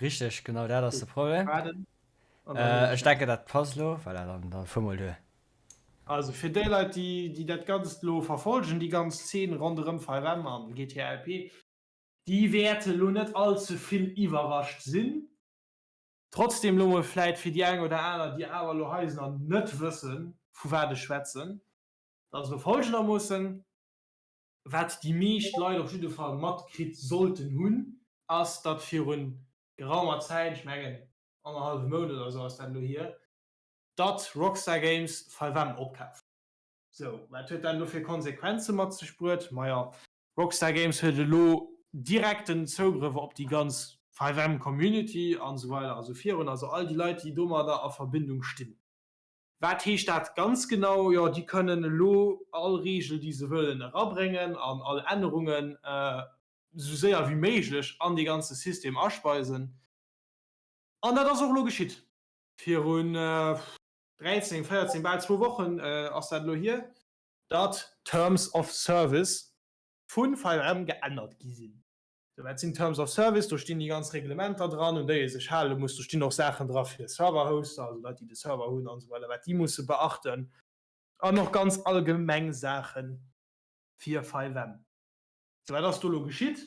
Richteg, genau dat ass de Problem. Ech denken dat passt elo. Voilà, dann dann fuer mol duer. Also fir déi Leit déi déi dat Ganzt elo verfolgen, déi ganz Zeen ronderëm 5M an GTA RP, déi wäerte elo net all ze vill iwwerrascht sinn. Trotzdem elo mol vläit fir déi eng oder aner déi awer elo hei sinn an net wëssen vu wat ech schwätzen, dat ass elo folgendermoossen, Wat déi meescht Leit op jidde Fall matkritt sollten hunn, ass, datt virun geraumer Zäit, ech mengen annerhallwe Mount oder esou ass dat elo hier, datt Rockstar Games 5M opkaaft. Sou, wat huet dat elo fir Konsequenze mat sech bruet? Majo, Rockstar Games huet elo direkten Zougrëff op déi ganz 5M Community an esou weider a sou virun, also all déi Leit, déi domadder a Verbindung stinn. Wat heescht dat ganz genau? Jo, déi kënnen elo all Reegel, déi se wëllen, erabréngen an all Ännerungen esou séier wéi méiglech an dee ganze System aspeisen. An dat ass och elo geschitt. Virun 13, 14, bal zwou Wochen ass dat elo hier, datt d'Terms of Service vu 5M geännert gi sinn. Sou, wat sinn Terms of Service? Do stinn déi ganz Reglementer dran, un déi ee sech hale muss. Do stinn och Saachen dra fir Server-Hoster, also Leit, déi de Server hunn an esou weider, wat déi musse beachten. An och ganz allgemeng Saache fir 5M. Sou, wat ass do elo geschitt?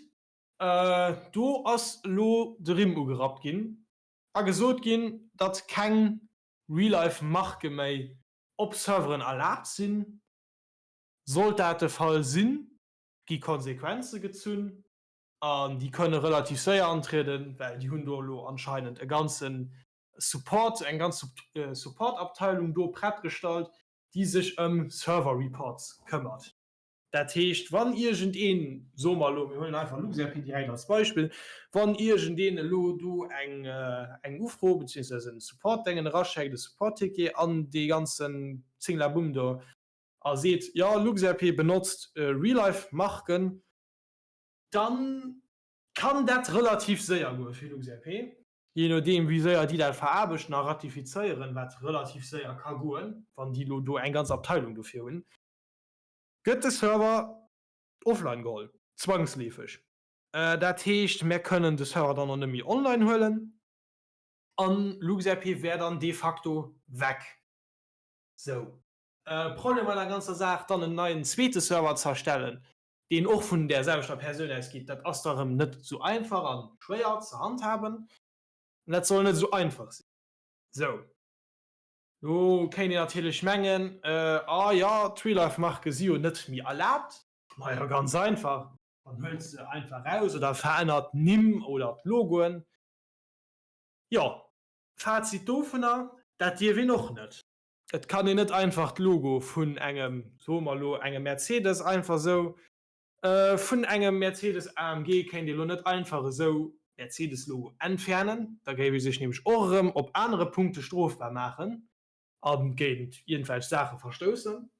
Do ass elo de Rimm ugerappt ginn a gesot ginn, datt keng Real-Life-Marke méi op Serveren erlaabt sinn. Sollt dat de Fall sinn, gi Konsequenze gezunn an déi kënne relativ séier antrieden, well déi hunn do elo anscheinend e ganze Support, eng ganz Supportabteilung do prett gestallt, déi sech ëm Server Reports këmmert. Dat heescht, wann iergendeen, soe mer elo, mir huelen einfach LuxRP direkt als Beispill, wann iergendeen elo do eng eng Ufro beziehungsweise en Support-Dengen eraschéckt, e Support-Ticket an dee ganzen Zinglabumm do, a seet, jo LuxRP benotzt Relife-Marken, dann kann dat relativ séier goe fir LuxRP, jee nodeem wéi séier déi dat veraarbechten a ratifizéieren, wat relativ séier ka goen, wann déi elo do eng ganz Abteilung dofir hunn, gëtt de Server offline geholl, zwangsleefeg. Dat heescht, mär kënnen de Server dann och net méi online huelen an LuxRP wär dann de facto weg. Sou. Problem bei der ganzer Saach, dann en neien zweete Server ze erstellen, deen och vun där selwechter Persoun ausgeet, dat ass da rëm net esou einfach a schwéier ze handhaben. An dat soll net esou einfach sinn. Sou, lo kéint een natierlech mengen, Ah jo, d'Real-Life-Marke si jo net méi erlaabt. Majo, ganz einfach, dann huelt se einfach raus oder verännert d'Nimm oder d'Logoen. Jo, Fazit dovunner, dat dierf een och net. Et kann een net einfach d'Logo vun engem, soe mer elo, engem Mercedes einfach esou, vun engem Mercedes AMG kéint ee elo net einfach esou Mercedes-Logo entfernen. Da géif ee sech nämlech och erëm op anere Punkte strofbar maachen a géint iergendwelch Saache verstoussen.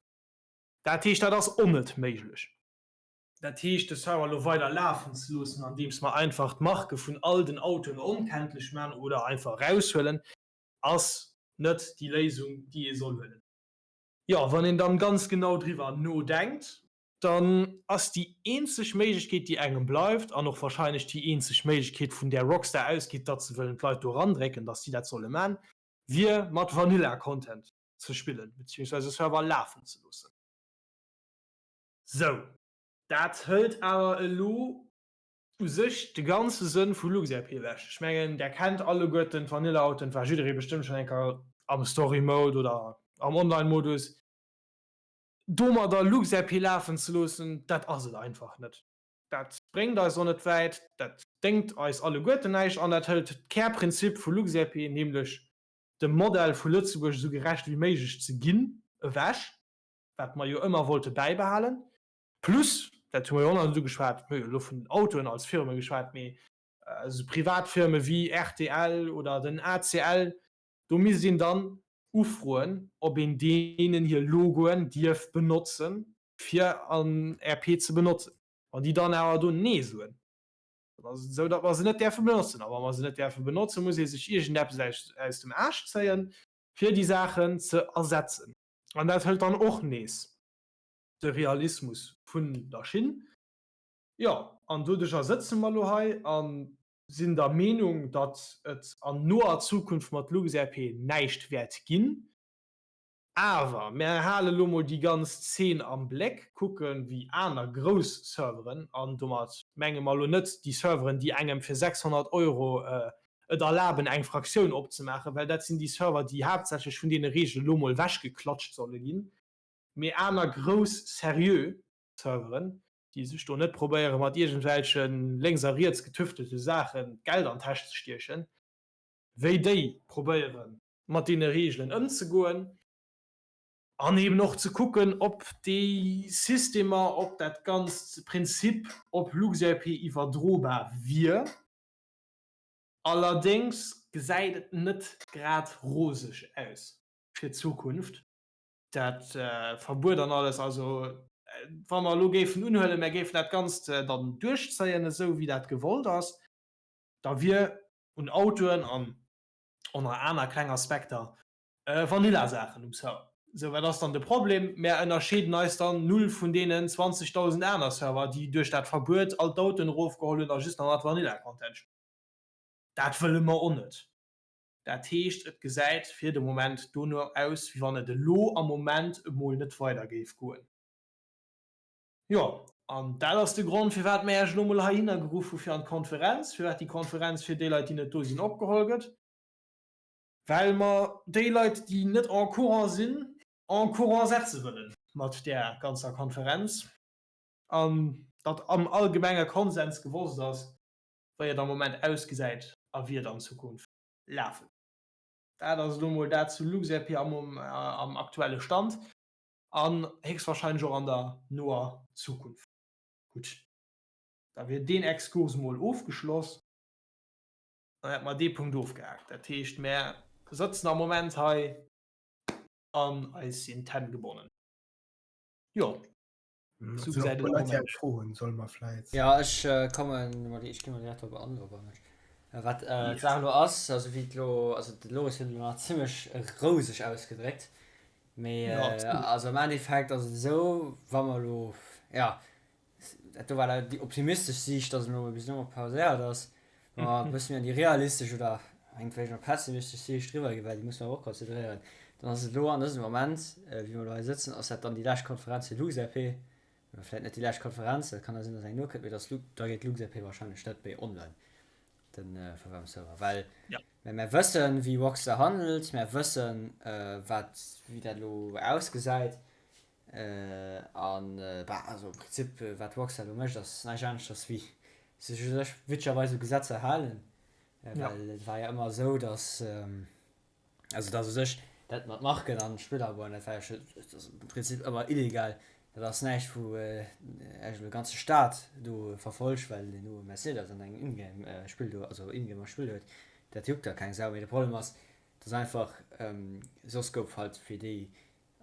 Dat heescht, dat ass och net méiglech. Dat heescht, de Server elo weider lafen ze loossen, andeems mer einfach d'Marke vun all den Autoen onkenntlech maachen oder einfach eraushuelen, ass net déi Léisung, déi ee soll huelen. Jo, wann een dann ganz genau driwwer nodenkt, dann ass déi eenzeg Méiglechkeet, déi engem bleift, an och wahrscheinlech déi eenzeg Méiglechkeet, vun där Rockstar ausgeet, datt se wëllen d'Leit do erandrécken, datt si dat solle man, wier mat Vanilla Content ze spillen, beziehungsweise Server lafen ze loossen. Sou, dat hëlt awer elo u sech de ganze Sënn vu LuxRP ewech. Ech mengen, där kennt alleguerten d'Vanilla-Autoen, et war jidderee bestëmmt schonn eng Kéier am Story-Mode oder am Online-Modus. Domadder LuxRP lafen ze loossen, dat ass et einfach net. Dat bréngt eis och net wäit, dat déngt eis alleguerten näischt an dat hëlt d'Kärprinzip vu LuxRP, nämlech dem Modell vu Lëtzebuerg esou gerecht wéi méiglech ze ginn, ewech, wat mer jo ëmmer wollte bäibehalen. Plus, dat hu mer jo och nach net ugeschwat, mir hu jo elo vun den Autoen als Firme geschwat, mee esou privat Firme wéi rtl oder den ACL, do misst een dann ufroen, ob een deenen hir Logoen dierf benotzen, fir an RP ze benotzen. Wann déi dann awer do Nee soen, dann ass et esou, datt mer se net däerfe benotzen. A wa mer se net däerfe benotzen, muss ee sech iergendeppes aus dem Aarsch zéien, fir déi Saachen ze ersetzen. An dat hëlt dann och nees de Realismus vun der Schinn. Jo, an doduercher sëtze mer elo hei an. Sinn der Meenung, datt et an noer Zukunft mat LuxRP näischt wäert ginn. Awer mär hale lo mol déi ganz Zeen am Bléck, kucken, wéi aner grouss Serveren, an domat menge mer lo net déi Serveren, déi engem fir 600 Euro et erlaben, eng Fraktioun opzemaachen, well dat sinn déi Server, déi haaptsächlech vun deene Reegele lo mol wechgeklatscht solle ginn, mee aner grouss seriö Serveren, déi sech do net probéiere mat iergendwelche lénks a riets getüftelte Saachen d'Geld an d'Täsch ze stiechen, wéi déi probéieren, mat deene Reegelen ëmzegoen an eben och ze kucken, ob déi Systemer, ob dat ganzt Prinzip op LuxRP iwwerdrobar wier. Allerdéngs gesäit et net grad roseg aus fir d'Zukunft, dat Verbuet an alles. Also wa mer elo géifen unhuelen, mer géifen dat Ganzt dann duerchzéien, esou wéi dat gewollt ass, da wier un Autoen an och nach aner kleng Aspekter, Vanilla-Saachen um Server. Sou, wat ass dann de Problem? Mär ënnerscheeden eis dann null vun deenen 20.000 aner Server, déi duerch dat Verbuet all d'Autoen erofgeholl hunn a just nach mat Vanilla-Content spillen. Dat wëlle mer och net. Dat heescht, et gesäit fir de Moment dono aus, wéi wann et elo am Moment emol net weider géif goen. Jo, an dat ass de Grond, firwat mir Iech elo emol heihinner geruff hu fir an d'Konferenz, firwat déi Konferenz fir déi Leit, déi net do sinn, opgeholl gëtt, well mer déi Leit, déi net en courant sinn, en courant setze wëlle mat där ganzer Konferenz an datt am allgemenge Konsens gewosst ass, wéi et am Moment ausgesäit a wéi et an Zukunft lafe wäert. Dat ass elo emol dat zu LuxRP am aktuelle Stand. An héchstwahrscheinlech och an der noer Zukunft. Gutt, da wier deen Exkurs emol ofgeschloss. Dann hätte mer dee Punkt ofgehaakt. Dat heescht, mär sëtzen am Moment hei an eis sinn d'Hänn gebonnen. Jo, esou gesäit et am Moment aus. Froen solle mer vläit. Jo, ech kommen emol, ech ginn emol direkt drop an, op wat d'Saach elo ass. Also wéi et elo, also de Loris huet et elo nach zimmlech rouseg ausgedréckt. Mee also am Endeffekt ass et esou, wa mer elo, jo, dat do war da déi optimistesch Siicht, datt et elo bis elo mol pauséiert ass, wa mer e bësse méi an déi realistesch oder mengtwéigen och pessimistesch Siicht eriwwer ginn, well déi musse mer awer och consideréieren, dann ass et elo an dësem Moment, wéi mer elo hei sëtzen, ass dat dann déi lescht Konferenz fir d'LuxRP, oder vläicht net déi lescht Konferenz, dat kann da sinn, datt eng nokënnt, mee datt da geet d'LuxRP wahrscheinlech net méi online, de VFM-Server, well Mä mär wëssen, wéi Rockstar handelt, mär wëssen, wat, wéi dat elo ausgesäit. An, bah, also am Prinzip, wat Rockstar elo mécht, ass näischt aneschters wéi sech u sech witzegerweis u Gesetzer halen. Well et war jo ëmmer esou, datt, also datt u sech dat mat Marken an Spiller abauen, dat war jo scho, dat ass am Prinzip ëmmer illegal. Dat ass näischt, wou ech elo e ganze Staat do verfolgt, well deen do e Mercedes an engem Ingame-Spill do, also Ingamer-Spill huet. Dat juckt da keng Sau. Mee de Problem ass, dass einfach soss gouf halt fir déi,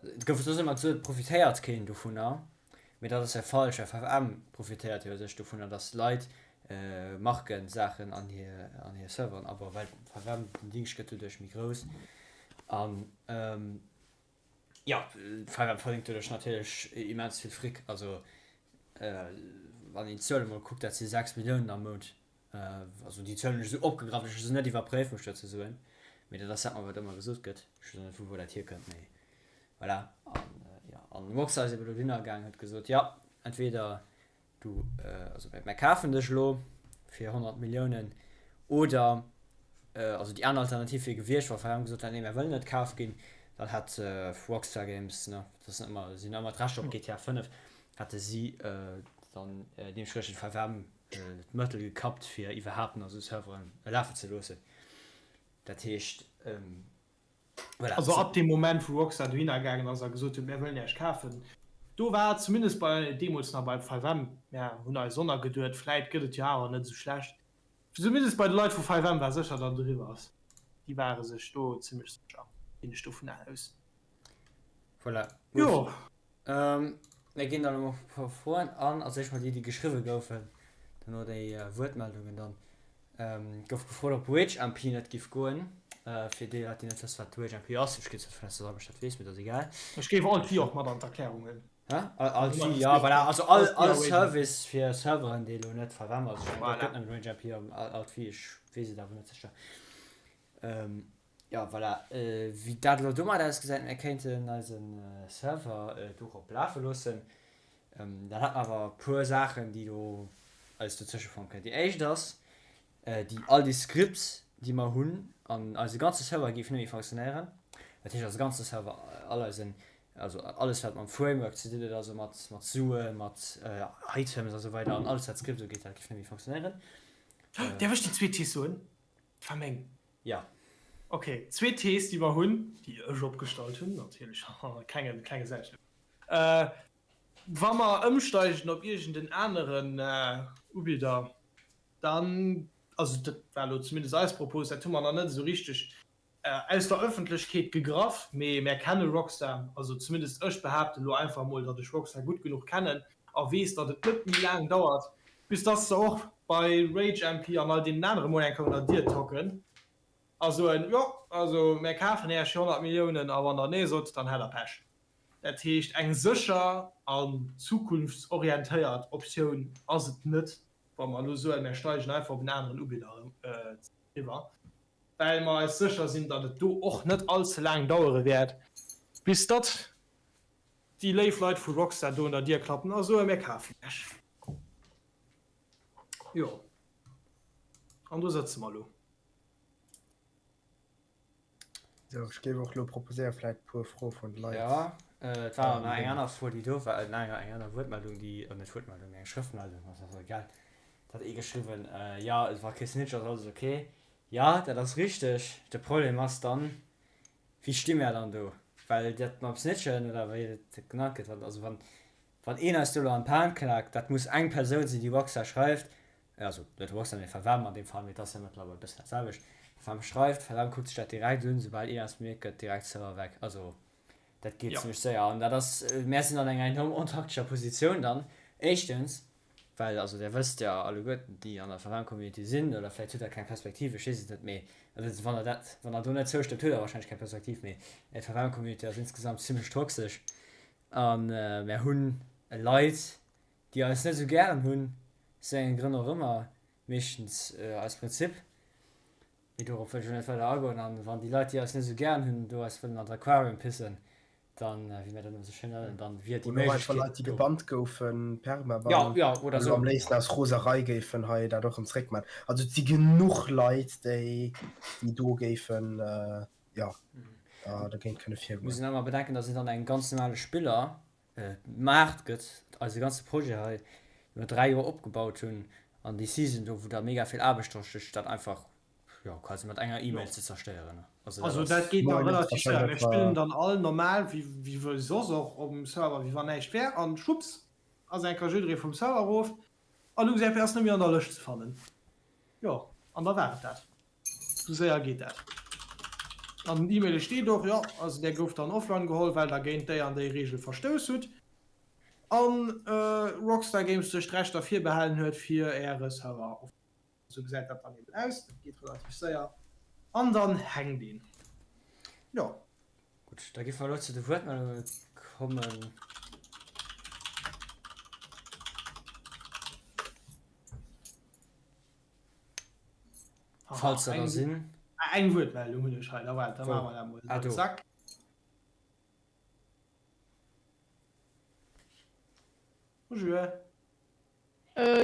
et gouf soss ëmmer gesot, et profitéiert keen dovunner, mee dat ass jo falsch, well FFM profitéiert jo u sech dovunner, dass Leit Markensaachen an hir an hir Serveren abauen, well FFM, den Dingscht gëtt doduerch méi grouss an. Jo, FiveM verdéngt doduerch natierlech immens vill Fric. Also wann een d'Zuele mol kuckt, dat si 6 Milliounen am Mount. Also déi Zuelen hunn ech esou opgegraff, ech hu se net iwwerpréift, muss ech dozou soen. Mee dat ass dat, wat ëmmer gesot gëtt. Ech weess och net, vu wou dat hierkënnt, mee voilà. An jo, an Rockstar ass ebe dohinner gaangen, huet gesot, jo, entweder Du, also mär kafen dech elo fir 100 Milliounen oder, also déi aner Alternativ wier gewiescht, wa VM gesot hätt, nee mär wëllen net kaf ginn, dann hätt Rockstar Games, ne, dat ass ëmmer, si hunn ëmmer d'Rechter op GTA 5, hätte si dann deemtspriechend VM d'Mëttel gekappt fir iwwerhaapt nach esou Serveren lafen ze loossen. Dat heescht. Voilà. Also ab dem Moment wou Rockstar dohinner gaangen ass a gesot huet, mir wëllen Iech kafen, do war zumindest bei deemools nach bei 5M, mir hunn eis och nach geduet, vläit gëtt et jo awer net esou schlecht, zumindest bei de Leit vu 5M war sécher, datt et eriwwer ass. Déi ware sech do zimmlech sécher, ginn ech dovun aus. Voilà, gutt. Jo. Mir ginn dann elo mol e puer Froen an. Als éischt mol déi, déi geschriwwe goufen, duerno déi Wuertmeldungen dann. Gouf gefrot, ob RageMP net giff goen. Fir déi Leit, déi net wëssen, wat RageMP ass, ech ginn zwar dovun aus, dass all Mënsch dat weess, mee dat ass egal. Ech géif alt déi och mat an d'Erklärung huelen. Hä? Alt V, ja voilà, also all, all Service fir Serveren déi elo net FiveM ass, ech mengen dat gëtt nëmmen Rage RP an Alt V, ech weess et awer net sécher. Jo voilà, wéi dat elo domat ausgesäit, mir kéinten eise Server dorop lafe loossen, dann hätte mer awer e puer Saachen déi do eis dozwësche kommen kënnen. Déi éischt ass, déi all déi Scripts déi mer hunn an eise ganze Server géif net méi fonctionnéieren, dat heescht eise ganze Server, all eisen, also alles wat mam Framework ze dinn huet, also mat mat Suen, mat Items a sou weider an alles wat Scripts ugeet, dat géif net méi fonctionnéieren. Däerf ech déi zweet Thees soen? Dat war meng. Jo. Ok, zweet Thees déi mer hunn, déi ech opgestallt hunn natierlech, haha, klenge klenge Selbstlob, wa mer ëmsteigen op iergend en aneren Ubidder, Dann, also dat war elo zumindest eis Propos, dat hu mer nach net esou richteg aus der Öffentlechkeet gegraff, mee mär kenne Rockstar, also zumindest ech behaapten elo einfach emol, datt ech Rockstar gutt genuch kennen a weess, datt et net méi laang dauert, bis datt se och bei Rage MP an all deenen anere mol eng Kéier un der Dier tocken a soen, jo, also mär kafen Äech fir 100 Milliounen a wann Der nee sot, dann hat Der Pech. Dat heescht, eng sécher an zukunftsorientéiert Optioun ass et net, wa mer elo soen, mär steigen einfach op en aneren Ubidder eriwwer, well mer eis sécher sinn, datt et do och net all ze laang dauere wäert, bis datt déi léif Leit vu Rockstar do un der Dier klappen a soen, Mir kafen Iech. Jo, an do sëtze mer elo. Sou, ech géif och elo proposéieren, vläit e puer Froe vun de Leit. Jo, et war nach eng aner Fro, déi do war, eng aner Wuertmeldung, déi, net Wuertmeldung, eng Schrëftmeldung, ass och egal, et hat ee geschriwwen, jo, wa kee Snitch ass, alles ok. Jo, dat ass richteg. De Problem ass dann, wéi sti mär dann do? Well dat mam Snitchen, oder wéi et genannt gëtt, also wann, wann een eis do elo an d'Pan klaakt, dat muss eng Persoun sinn, déi Rockstar schreift, also net Rockstar, mee FFM an deem Fall, mee et ass jo mëttlerweil e bëssen dat selwecht, FFM schreift, FFM kuckt sech dat direkt un, soubal een eppes mierkt, gëtt direkt Server weg. Also dat geet zimmlech séier an dat ass, mär sinn an enger enorm ontaktescher Positioun dann, éischtens, well, also där wësst jo alleguerten, déi an der FFM-Community sinn, oder vläicht hutt der keng Perspektiv, ech weess et net, mee also wann der dat, wann der do net zoustëmmt, hutt der warscheinlech keng Perspektiv, mee d'FFM-Community ass insgesamt zimmlech toxesch a mär hunn Leit, déi eis net esou gären hunn, aus wéi enge Grënn och ëmmer, meeschtens aus Prinzip, mee dorop wëll ech elo net weider agoen, an wann déi Leit, déi eis net esou gären hunn, do eis wëllen an d'Aquarium pissen, dann, wéi mir dat ëmmer esou schéin nennen, dann wier déi Oder och einfach Méiglechkeet Leit, déi do. gebannt goufen, Permaban, Jo, jo, oder elo esou. am léifsten aus Roserei géifen hei dat och erëm zréckman. Also et si genuch Leit, déi, déi do géifen, jo, dergéint kënne virgoen. Muss een ëmmer bedenken, datt een dann engem ganz normale Spiller Maart gëtt, eise ganze Projet hei, dee mer 3 Joer opgebaut hunn, an déi Season do, wou da mega vill Aarbecht dra stécht, dat einfach, jo, quasi mat enger E-Mail ze zerstéieren. Also dat Also dat ass. geet da relativ séier. Mir spillen dann all normal, wéi wéi soss och um Server, wéi wann näischt wär, an schwupps ass eng Kéier jidderee vum Server erof a LuxRP ass net méi an der Lëscht ze fannen. Jo, an da war et dat. Sou séier geet dat. An den E-Maile steet och, jo, also där gouft dann offline geholl, well der géint déi an déi Reegel verstouss hutt an Rockstar Games sech d'Rechter virbehalen huet, fir äre Server offline ze huelen. Sou gesäit dat dann eben aus. Dat geet relativ séier an dann hänkt een. Jo. Gutt, da gi mer elo zu de Wuertmeldunge kommen. Falls der der sinn. Eng Wuertmeldung hunn ech hei, da waart, da maache mer dat mol. Ah, do. Zack. Bonjour.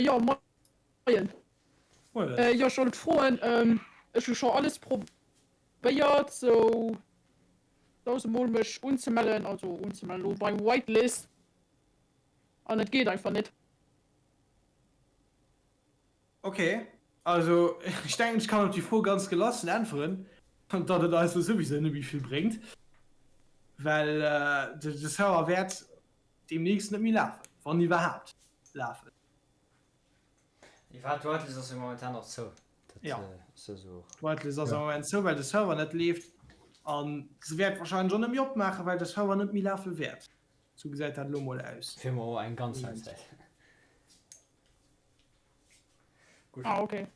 Jo, moien. Moien. Jo, ech wollt froen, ech hu scho alles probéiert, sou dausendmol mech unzemellen, also unzemellen elo beim Whitelist, an et geet einfach net. Ok, also ech denken ech kann op déi Fro ganz gelassen äntweren, datt et eis lo souwisou net méi vill bréngt, well de Server wäert deemnächst net méi lafen, wann iwwerhaapt lafen. Iwwerhaapt, d'Whitelist ass jo momentan och zou. Dat Jo, ass jo esou och. D'Whitelist ass am Moment zou, well de Server net leeft an se wäert wahrscheinlech och net méi opmaachen, well de Server net méi lafe wäert. Sou gesäit dat elo mol aus. Fir mol eng ganz laang Zäit. Gutt. Ah, okay.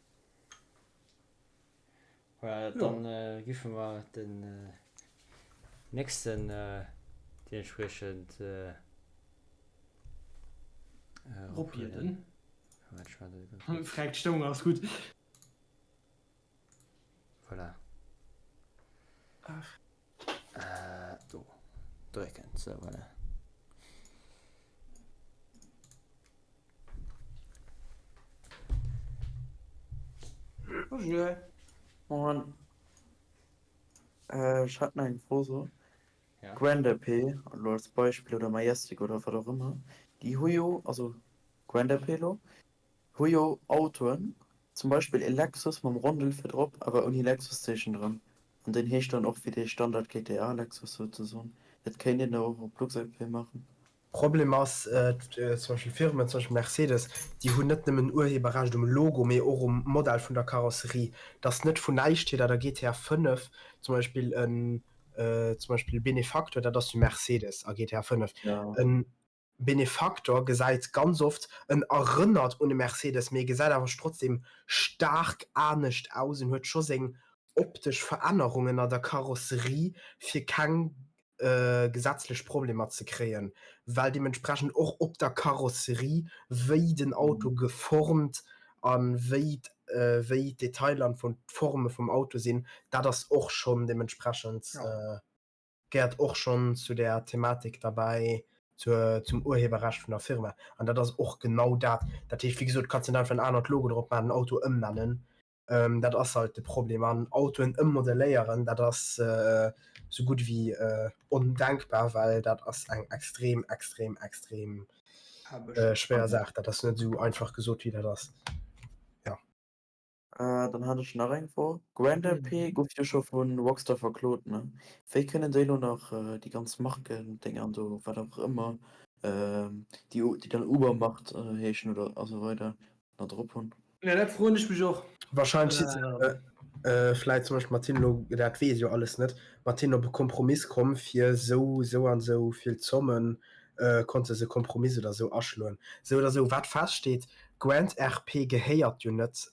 Voilà, dann äh, giffe mer den äh, nächsten äh, deementspriechend äh. Eroplueden. Fränk, d'Stëmmung ass gutt. Voilà. Ach. Äh, do. Drécken. So, voilà. Bonjour. Moin. Äh, ech hat nach eng Fro so. Ja. Grand RP, elo als Beispill, oder Majestic oder wat och ëmmer, déi hu jo, also Grand RP elo, hu jo Autoen, zum Beispill e Lexus mam Rondel virdrop, awer ouni Lexus-Zeechen dran. An deen heescht dann och wéi dee Standard GTA Lexus souzesoen. Dat kéint een och op LuxRP maachen. Problem ass, zum Beispill Firmen, zum Beispill Mercedes, déi hunn net nëmmen Urheberrecht um Logo, mee och um Modell vun der Karosserie. Et ass net vun näischt hier, datt a GTA 5 zum Beispill en, zum Beispill Benefactor, dat ass jo Mercedes a GTA 5, en Benefactor gesäit ganz oft, en erënnert un e Mercedes, mee e gesäit awer trotzdem staark anescht aus, en huet scho seng optesch Verännerungen an der Karosserie, fir keng gesetzlech Problemer ze kréien, well deementsprechend och op der Karosserie, wéi den Auto geformt a wéi wéi d'Detailer an d'Forme vum Auto sinn, dat ass och schonn deementsprechend, gehéiert och schonn zu där Thematik derbäi, zur, zum Urheberrecht vun der Firma. An dat ass och genau dat. Dat heescht, wéi gesot, kanns de net einfach en anert Logo drop maachen, den Auto ëmnennen. Dat ass halt de Problem. An Autoen ëmmodelléieren, dat ass esou gutt ewéi ondenkbar, well dat ass eng extrem, extrem, extrem schwéier Saach. Dat ass net esou einfach gesot, wéi dat ass. Jo. Dann hat ech nach eng Fro. Grand RP gouf jo scho vu Rockstar verklot, ne? Wéi kënnen déi elo nach déi ganz Markendénger an do, wat och ëmmer, déi déi dann Ubermacht heeschen oder a sou weider, nach drop hunn? Ja, dat froen ech mech och. Wahrscheinlech si se vläit zum Beispill mat hinnen elo, dat weess ech jo alles net, mat hinnen op e Kompromiss komm, fir esou, esou an esou vill Zommen konnte se Kompromiss oder esou aschloen. Esou oder esou, wat feststeet, Grand RP gehéiert jo net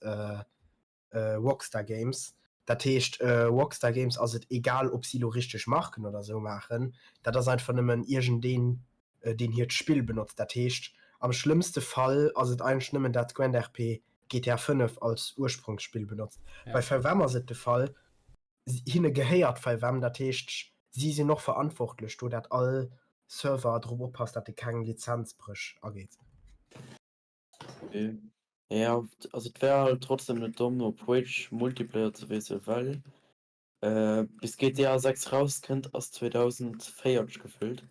Rockstar Games. Dat heescht, Rockstar Games ass et egal, ob si elo richteg Marken oder esou maachen, dat ass einfach nëmmen iergendeen, deen hiert Spill benotzt. Dat heescht, am schlëmmste Fall ass et eigentlech nëmmen, dat Grand RP GTA 5 als Ursprongsspill benotzt. Bei FiveM ass et de Fall, hinne gehéiert FiveM, dat heescht, si sinn och verantwortlech do, dat all Server drop oppasst, dat e keng Lizenzbréch ageet. Okay. Ja, also et wär halt trotzdem net domm op Rage Multiplayer ze wiesselen, well bis GTA 6 rauskënnt ass 2040 gefüllt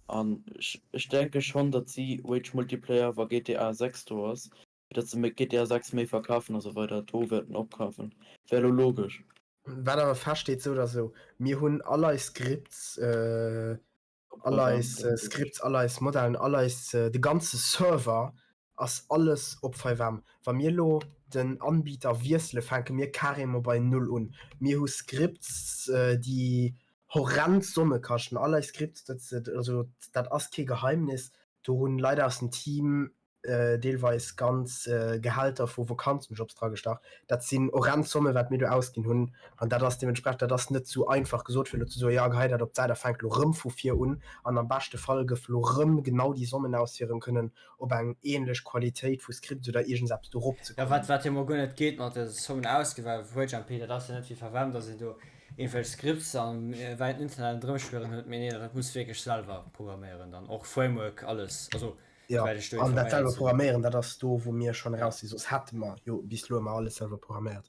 an ech denke schonn datt si Rage Multiplayer wa GTA 6 do ass fir datt se méi GTA 6 méi verkafen a sou weider do wäerten opkafen. Wär elo logesch. Wat awer feststeet, sou oder sou, mir hunn all eis Scripts, all eis Scripts, all eis Modellen, all eis, de ganze Server ass alles op 5M. Wa mir elo den Anbieter wiessele fänke mir carrément bei Null un. Mir hu Scripts déi horrend Somme kaschten. All eis Scripts, dat, also dat ass kee Geheimnis, do hunn Leit aus dem Team deelweis ganz Gehälter vu Vakanzenjobs dragestach. Dat sinn horrend Zommen, wat mir do ausginn hunn. An dat ass deementsprechend, dat ass net esou einfach gesot, fir elo ze soen, jo, gehei dat op d'Säit a fänk elo erëm vu vir un. An am beschte Fall gëff elo erëm genau déi Sommen aus, fir erëm kënnen op eng ähnlech Qualitéit vu Scripts oder iergendseppes do erop ze kommen. Jo, wat, wat jo mol guer net geet mat de Sommen ausginn, well WageMP, dat ass jo net wéi verwemmt, dass een do iergendwelch Scripts am wäiten Internet erëmschwirren huet, mee nee, dat muss wierklech selwer programméieren dann, och Framework, alles, also Jo, an dat selwer programméieren, dat ass do, wou mir schonn eraus sinn. Soss hätte mer jo bis elo ëmmer alles selwer programméiert.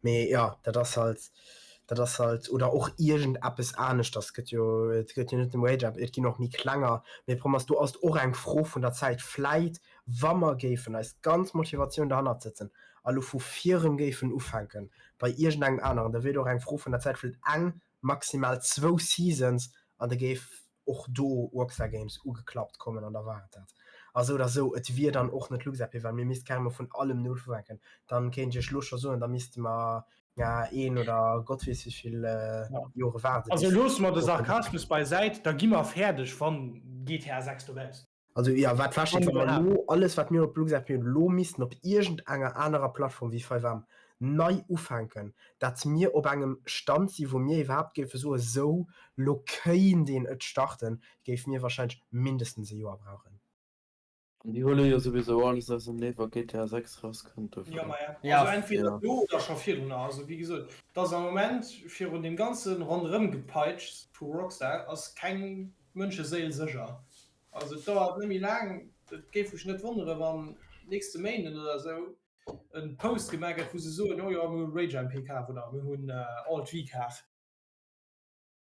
Mee jo, dat ass halt, dat ass halt, oder och iergendeppes aneschters. Et gëtt jo, et gëtt jo net nëmme Wage App, et ginn och méi klenger. Mee Problem ass, do ass et och eng Fro vun der Zäit. Vläit, wa mer géifen eis ganz Motivatioun derhannert sëtzen a lo vu virem géifen ufänken bei iergendengem aneren, da wier et och eng Fro vun der Zäit, vläit eng, maximal zwou Seasons an da géif och do Rockstar Games ugeklappt kommen an da war et dat. A sou oder sou, et wier dann och net LuxRP, well mir misst carrément vun allem Null ufänken. Dann kéint ech lech elo scho soen, da misste mer ja een oder Gott weess wéi vill Jore waarden. Also loosse mer de Sarkasmus beisäit, da gi mer fäerdeg wann GTA 6 dobaussen. Also jo, wat feststeet, wa mer elo alles wat mir op LuxRP hunn, elo missten op iergendenger anerer Plattform wéi 5M nei ufänken, dat mir op engem Stand si wou mir iwwerhaapt géife soen, esou lo kéint een et starten, géife mir wahrscheinlech mindestens e Joer brauchen. An déi huele jo souwisou alles ausernee wa GTA 6 rauskënnt, dofir. Jo, maja. Ja. Also entweder ja. do oder scho virdrunner. Also wéi gesot, et ass am Moment virun deem ganze Ronderëmgepeitschs vu Rockstar ass keng Mënscheséil sécher. Also et dauert net méi laang, et géif mech net wonnere wann nächste Méinden oder esou e Post gemaach gëtt wou se soen, oh jo mir hu Rage MP kaf oder mir hunn Alt V kaf.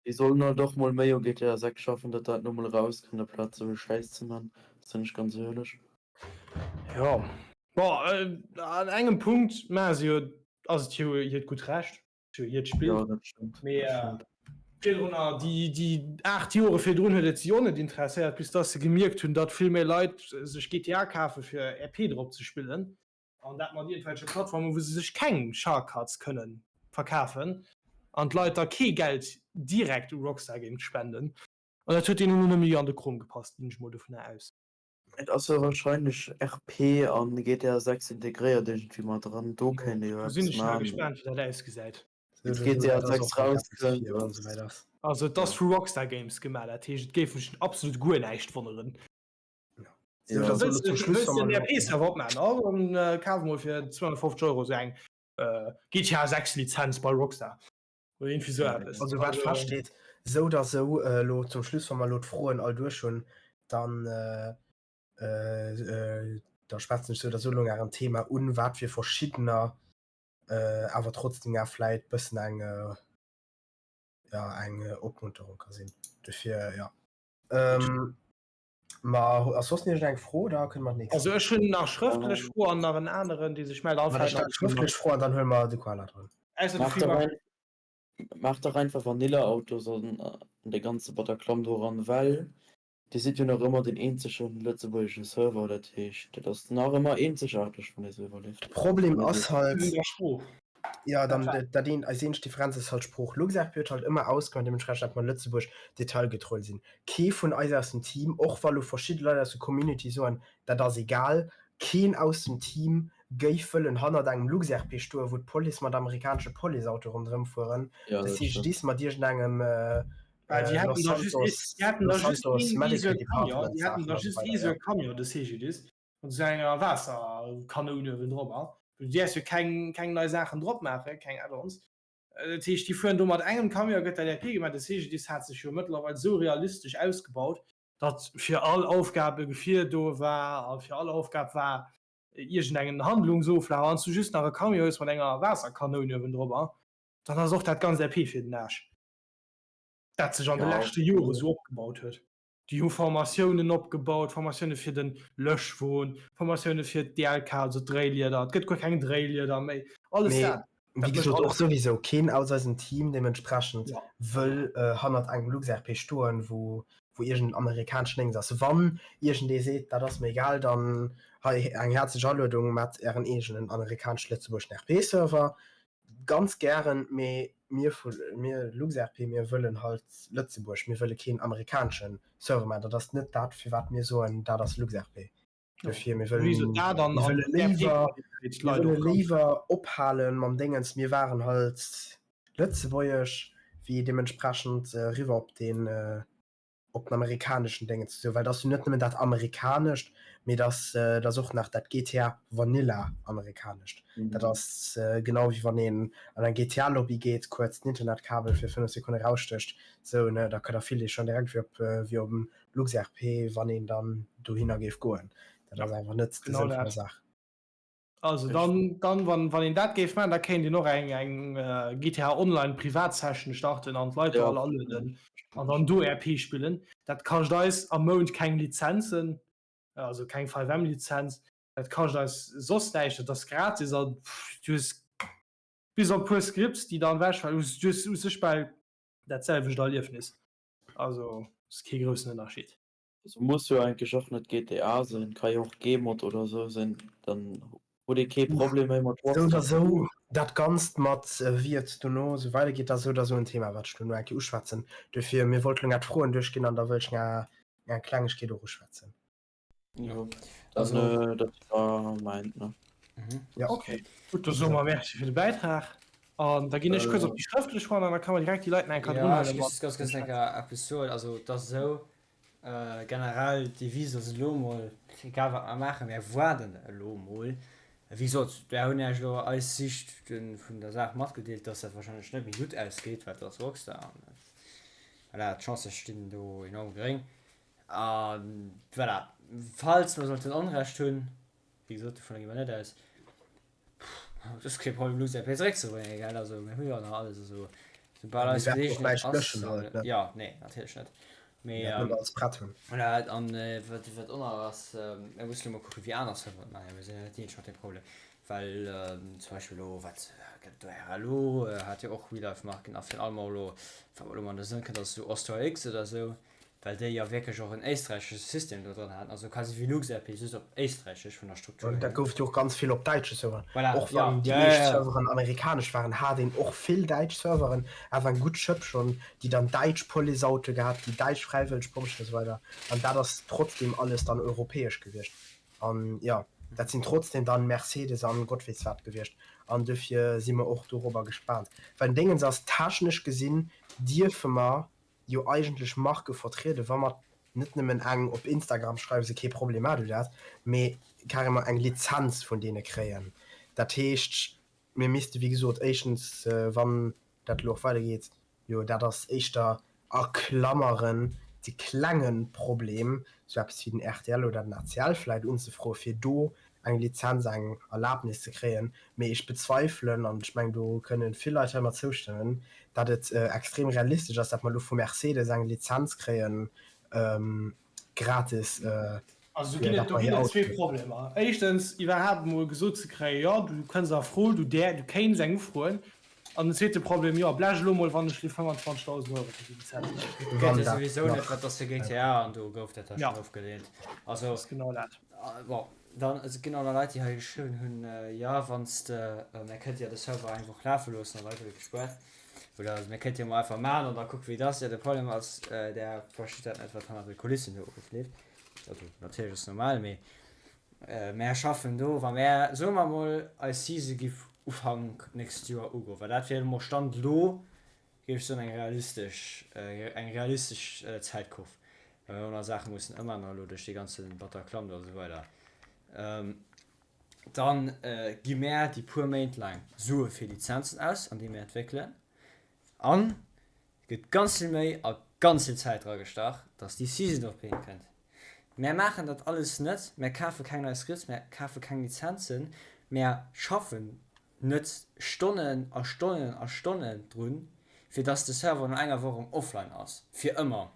Déi sollen halt och mol méi u GTA 6 schaffen, datt dat lo mol erauskënnt aplaz esou e Schäiss ze man, sinn ech ganz éierlech. Jo, bon, an engem Punkt maache se jo, ass et jo hiert gutt Recht, ass jo hiert Spill. Jo, dat stëmmt, Mee dat stëmmt. virdrunner, déi, déi 8 Jore virdrun huet et si och net interesséiert, bis datt se gemierkt hunn, datt vill méi Leit sech GTA kafe fir RP drop ze spillen. An dat mat iergendwelche Plattformen, wou se sech keng Sharkcuts kënnen verkafen an d'Leit da kee Geld direkt u Rockstar Games spenden. An dat huet deenen elo net méi an de Krom gepasst, ginn ech mol dovunner aus. Et ass jo wahrscheinlech RP an GTA 6 integréiert iergendwéi mat dran, do kéint ee jo Do sinn eppes ech nach man. gespaant, wéi dat ausgesäit. Bis GTA 6 rauskënnt. Also et ass vu Rockstar Games gemaach, dat heescht et géif mech absolut guer näischt wonneren. RP-Server opmachen an dann kaf mol fir 250 Euro sou eng GTA 6 Lizenz bei Rockstar oder irgendwie sou eppes. Also wat feststeet, sou oder sou, elo zum Schluss, wa mer elo d'Froen all duerch hunn, dann da schwätzen ech sou oder sou elo nach en Thema un, wat fir verschiddener awer trotzdem nach vläit bëssen eng, ja, eng Opmunterung ka sinn. Dofir, ja. Ma ass soss iergend eng Fro, da kënne mer d'nächst. Also ech hunn nach schrëftlech Fro an nach en aneren, dee sech mellt. All vläicht nach schrëftlech Fro an dann huele mer de Koala dran. Ausser de Free Maacht dach einfach Vanilla-Autos an de ganze Bataclan doran, well Dir sidd jo nach ëmmer den eenzege lëtzebuergesche Server, dat heescht dat ass nach ëmmer eenzegaarteg wann ee sou iwwerlieft. De Problem ass halt, jo dann dat eent, eis eenzeg Differenz ass halt d'Sprooch. Luxrp huet halt ëmmer ausgemaach deementsprechend dat mer Lëtzebuerg detailgetreu sinn. Kee vun eis aus dem Team, och wa lo verschidde Leit aus der Community soen dat ass egal, keen aus dem Team géif wëllen hannert engem LuxRP stoen, wou d'Police mat amerikanesche Policeautoe ronderëm fueren, de CGDIS mat iergendengem Déi haten da just déi haten da just een riesege Camion, déi haten da just ee Camion, de CGDIS, mat esou enger Waasserkanoun uewendrop. Du däerfs jo keng, keng nei Saachen drop maachen, keng Add-ons. Dat heescht, déi fueren do mat engem Camion, gëtt dat RP gemaach. De CGDIS hat sech jo mëttlerweil esou realistesch ausgebaut, datt fir all Aufgab e Gefier do war a fir all Aufgab war iergendengen Handlungsoflaf. A wann s du just nach e Camion hues mat enger Waasserkanoun uewendrop, dann ass och dat ganzt RP fir den Aarsch. Dat sech an de leschte Jore sou opgebaut huet. Déi hu Formatiounen opgebaut, Formatioune fir de Löschwon, Formatioune fir d'DLK, also d'Dréilieder. Et gëtt guer keng Dréilieder méi. Alles Mee dat. wéi gesot, och souwisou keen aus eisem Team deementsprechend wëll hannert engem LuxRP stoen, wou wou iergend en amerikaneschen Déngs ass. Wann iergendee seet, dat ass mir egal, dann hei eng häerzlech Aluedung, Maacht ären eegenen amerikanesch-lëtzebuergeschen RP-Server. Ganz gären, mee mir vu mir LuxRP, mir wëllen halt Lëtzebuerg, mir wëlle keen amerikaneschen Server maachen. Dat ass net dat, firwat mir soen, dat ass LuxRP. Dofir, mir wëllen, mir wëlle léiwer, mir wëlle léiwer ophale mam Déngens, mir waren halt lëtzebuergesch, wéi deementsprechend eriwwer op deen, op den amerikaneschen Déngen ze soen, well et ass jo net nëmmen dat amerikanescht, mee et ass, et ass och nach dat GTA Vanilla amerikanescht. Dat ass genau wéi wann een an eng GTA Lobby geet, kuerz den Internetkabel fir 5 Sekonne rausstécht, sou ne, da da fillt ee schonn direkt wéi op wéi op dem LuxRP, wann een dann dohinner géif goen. Dat ass einfach net de Sënn vun der Saach. Also dann, dann wann, wann een dat géif maachen, da kéint een och eng, eng GTA Online Privatsession starten an d'Leit do all alueden an dann do RP spillen. Dat kascht eis am Mount keng Lizenzen, also keng 5M Lizenz, dat kascht eis soss näischt, dat ass gratis an du hues bis op e puer Scripts, déi dann ewechfalen, hues du hues u sech bal dat selwecht Erliefnis. Also ass kee groussen Ënnerscheed. Also muss jo eigentlech och net GTA sinn, ka jo och Gmod oder sou sinn, dann hutt ee kee Problem méi mat Sou oder sou, dat Ganzt mat wéi et dono sou weidergeet, ass sou oder sou en Thema, wat ech dono eng Kéier uschwätzen. Dofir, mir wollten elo grad d'Froen duerchginn an da wëll ech eng Klengegkeet och uschwätzen. Jo, dann also, dat war mäint, ne? Mhm. Ja. Okay. Gutt, da soe mer Merci fir de Bäitrag. An da ginn ech kuerz op déi schrëftlech Froen an da kann mer direkt déi Leit nach eng Kéier drun huelen. Ja, ech géif just ganz kuerz nach eng Kéier eppes soen. Also, et ass esou. Generell d'Devise ass elo mol, egal wat mer maachen, mär waarden elo mol. Wéi gesot, mär hunn Iech elo eis Siicht vun der Saach matgedeelt, dass dat warscheinlech net méi gutt ausgeet, well et ass Rockstar an voilà, d'Chancë stinn do enorm geréng. A voilà, falls mer sollten Onrecht hunn, wéi gesot, dovunner gi mer net aus, Dat ass kee Problem LuxRP zeréckzebréngen, gell? Also mir hu jo nach alles, also soubal eis Geleegenheet ass, jo, nee, natierlech net. Mee voilà, an wat wat och nach ass, mir mussen elo mol kucken, wéi aner Serveren et maachen, mir sinn jo net déi eenzeg mat deem Problem, well zum Beispill elo wat gëtt do RLO hat jo och Real-Life-Marken a virun allem och elo, wat mer elo mol an de Sënn kënnt, ass esou Austria X oder esou. Well déi jo wierklech och en éisträichesche System do dran haten, also quasi wéi LuxRP, just op éisträichesch vun der Struktur hier. Dat gouf et jo och ganz vill op däitsche Serveren. Voilà, Och ja, wann déi ja, meescht ja, ja. Serveren amerikanesch waren, hat een och vill däitsch Serveren, awer eng gutt Schëpp schonn, déi dann däitsch Policeautoe gehat, déi däitsch fräiwëlleg Pompjeeën a sou weider. An dat ass trotzdem alles dann europäesch gewiescht. An jo, dat sinn trotzdem dann Mercedes an Gott weess wat gewiescht. An dofir si mer och dorobber gespaant. Well den Déngens ass, technesch gesinn dierfe mer jo eigentlech Marke vertrieden, wa mer net nëmmen eng op Instagram schreiwe se kee Problem du dat, mee carrément eng Lizenz vun deene kréien. Dat heescht, mir misste wéi gesot éischtens, wann dat elo och weidergeet, jo dat ass éischter a Klammeren de klenge Problem, esou eppes wéi den rtl oder den ACL vläicht unzefroen, fir do eng Lizenz, eng Erlaabnis ze kréien, mee ech bezweifelen, an ech mengen do kënnen vill Leit hei mer zoustëmmen, datt et extrem realistesch ass, datt mer elo vu Mercedes eng Lizenz kréien, gratis, Also do ginn et, do ginn et zwee Problemer. Éischtens iwwerhaapt emol gesot ze kréien, jo du kënns a Fro, du däer, du kéints eng ufroen. An den zweete Problem, jo blech elo mol wann ech li 25.000 Euro fir déi Lizenz ausginn. Gëtt jo souwisou net, wat ass fir GTA an do gouf dat da schonn ofgeleent. Also. Ass genau dat. Bon, dann et ginn och nach Leit déi hei geschriwwen hunn, jo wann s de, mär kënnte jo de Server eng Woch lafe loossen a weider gëtt gespuert. Oder also mär kënnte jo mol einfach maachen an da kucke wéi et ass. Jo de Problem ass, där versteet dat net wat hannert de Kulissen do ofleeft. Also natierlech ass normal, mee mär schaffen do, wa mär, soe mer mol eis Season giff Ufank nächst Joer ugoen, well dat wier elo mol Stand elo, Géif ech soen, eng realistesch, eng realistesch Zäitkurv, well mir och nach Saache mussen ëmänneren elo duerch dee ganze Bataclan do a sou weider. Dann gi mär déi puer Méint laang Sue fir Lizenzen aus, an déi mir entwéckelen, an et gëtt ganz vill Méi a ganz vill Zäit dragestach, dass déi Season op d'Been kënnt. Mär maachen dat alles net, mär kafe keng nei Scripts, mär kafe keng Lizenzen, mär schaffen net Stonnen a Stonnen a Stonnen drun, fir dass de Server no enger Woch erëm offline ass, fir ëmmer.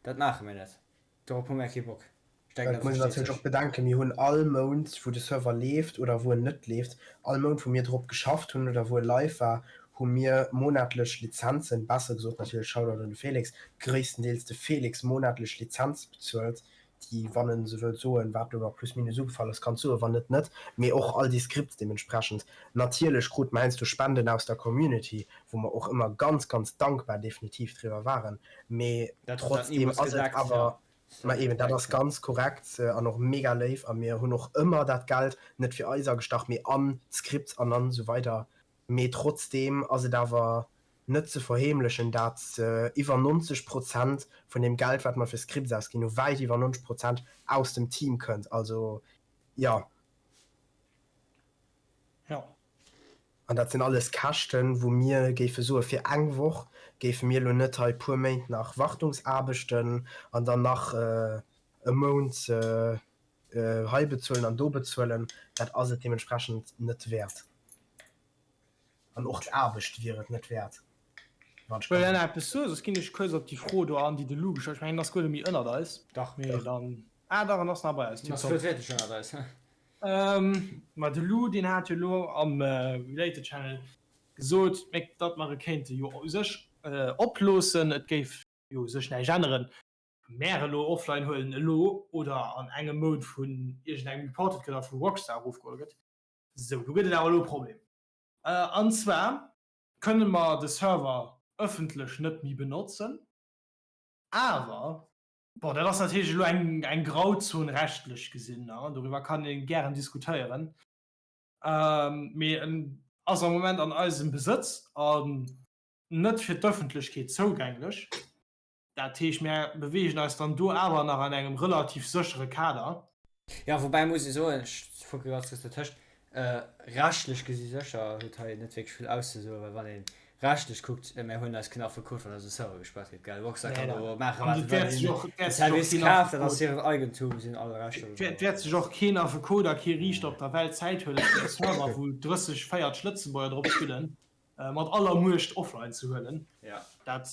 Dat maache mir net. Dorop hu mär kee Bock. Ech denken, dat versteet sech. Och bedenken, mir hunn all Mount, wou de Server leeft oder wou en net leeft, all Mount, wou mir drop geschafft hunn oder wou e live war, hu mir monatlech Lizenzen, besser gesot natierlech, Shoutout un de Felix, gréisstendeels de Felix, monatlech Lizenze bezuelt, déi, wann en se wëllt soen, wat do nach plus minus ugefall ass, kann soen, wann net, net, mee och all déi Scripts deementsprechend. Natierlech krute mer heiansdo Spenden aus der Community, wou mer och ëmmer ganz, ganz dankbar definitiv driwwer waren, mee trotzdeem ass et awer, ma eben, dat ass ganz korrekt an och mega léif a mir hunn och ëmmer dat Geld net fir eis agestach, mee an d'Scripts an an esou weider, mee trotzdeem ass et awer net ze verheemlechen, dat iwwer 90 Prozent vun deem Geld, wat mer fir Scripts ausginn hu, wäit iwwer 90 Prozent aus dem Team kënnt. Also, jo. Jo. An dat sinn alles Käschten, wou mir géife soen, fir eng Woch géife mir elo net hei puer Méint nach Wartungsaarbechten an dann nach e Mount hei bezuelen an do bezuelen. Dat ass et deementsprechend net wäert. An och d'Aarbecht wier et net wäert. Ech wëll nach eppes soen, soss ginn ech kuerz op déi Fro do an, déi de Lou gestallt huet. Ech mengen, en ass guer net méi ënnert eis. Dach. Mee dann, ah dach, en ass nach bei eis. En ass wuertwiertlech ënnert eis. Ma de Lou, deen hat jo elo am Related Channel gesot, datt mer e kéinte jo u sech oploossen, et géif jo u sech näischt änneren, mär elo offline huelen elo oder an engem Mount vun iergendengem reported gëtt a vu Rockstar erofgeholl gëtt. Sou, do gëtt et awer elo e Problem. An zwar kënne mer de Server ëffentlech net méi benotzen, awer, bon, dat ass natierlech elo eng eng Grauzon rechtlech gesinn, doriwwer kann ee gären diskutéieren, mee en ass am Moment an eisem Besëtz an net fir d'Ëffentlechkeet zougänglech. Dat heescht, mär beweegen eis dann do awer nach an engem relativ séchere Kader. Jo, woubäi muss ee soen, ech fucke ganz kuerz dertëscht, rechtlech gesi sécher huet hei net wierklech vill auszesoen, well wann ee rechtlech kuckt, mär hunn eis keen Affekot, wann eise Server gespaart gëtt, gell? Rockstar kann do maache wat se wëllen, si hunn de Service kaf, dat ass hiren Eigentum, si hunn all Rechter dodrop. Et wäert sech och keen Affekot a kee Riichter op der Welt Zäit huelen, fir e Server, wou 30, 40 Lëtzebuerger drop spillen, mat aller Muecht offline ze huelen. Dat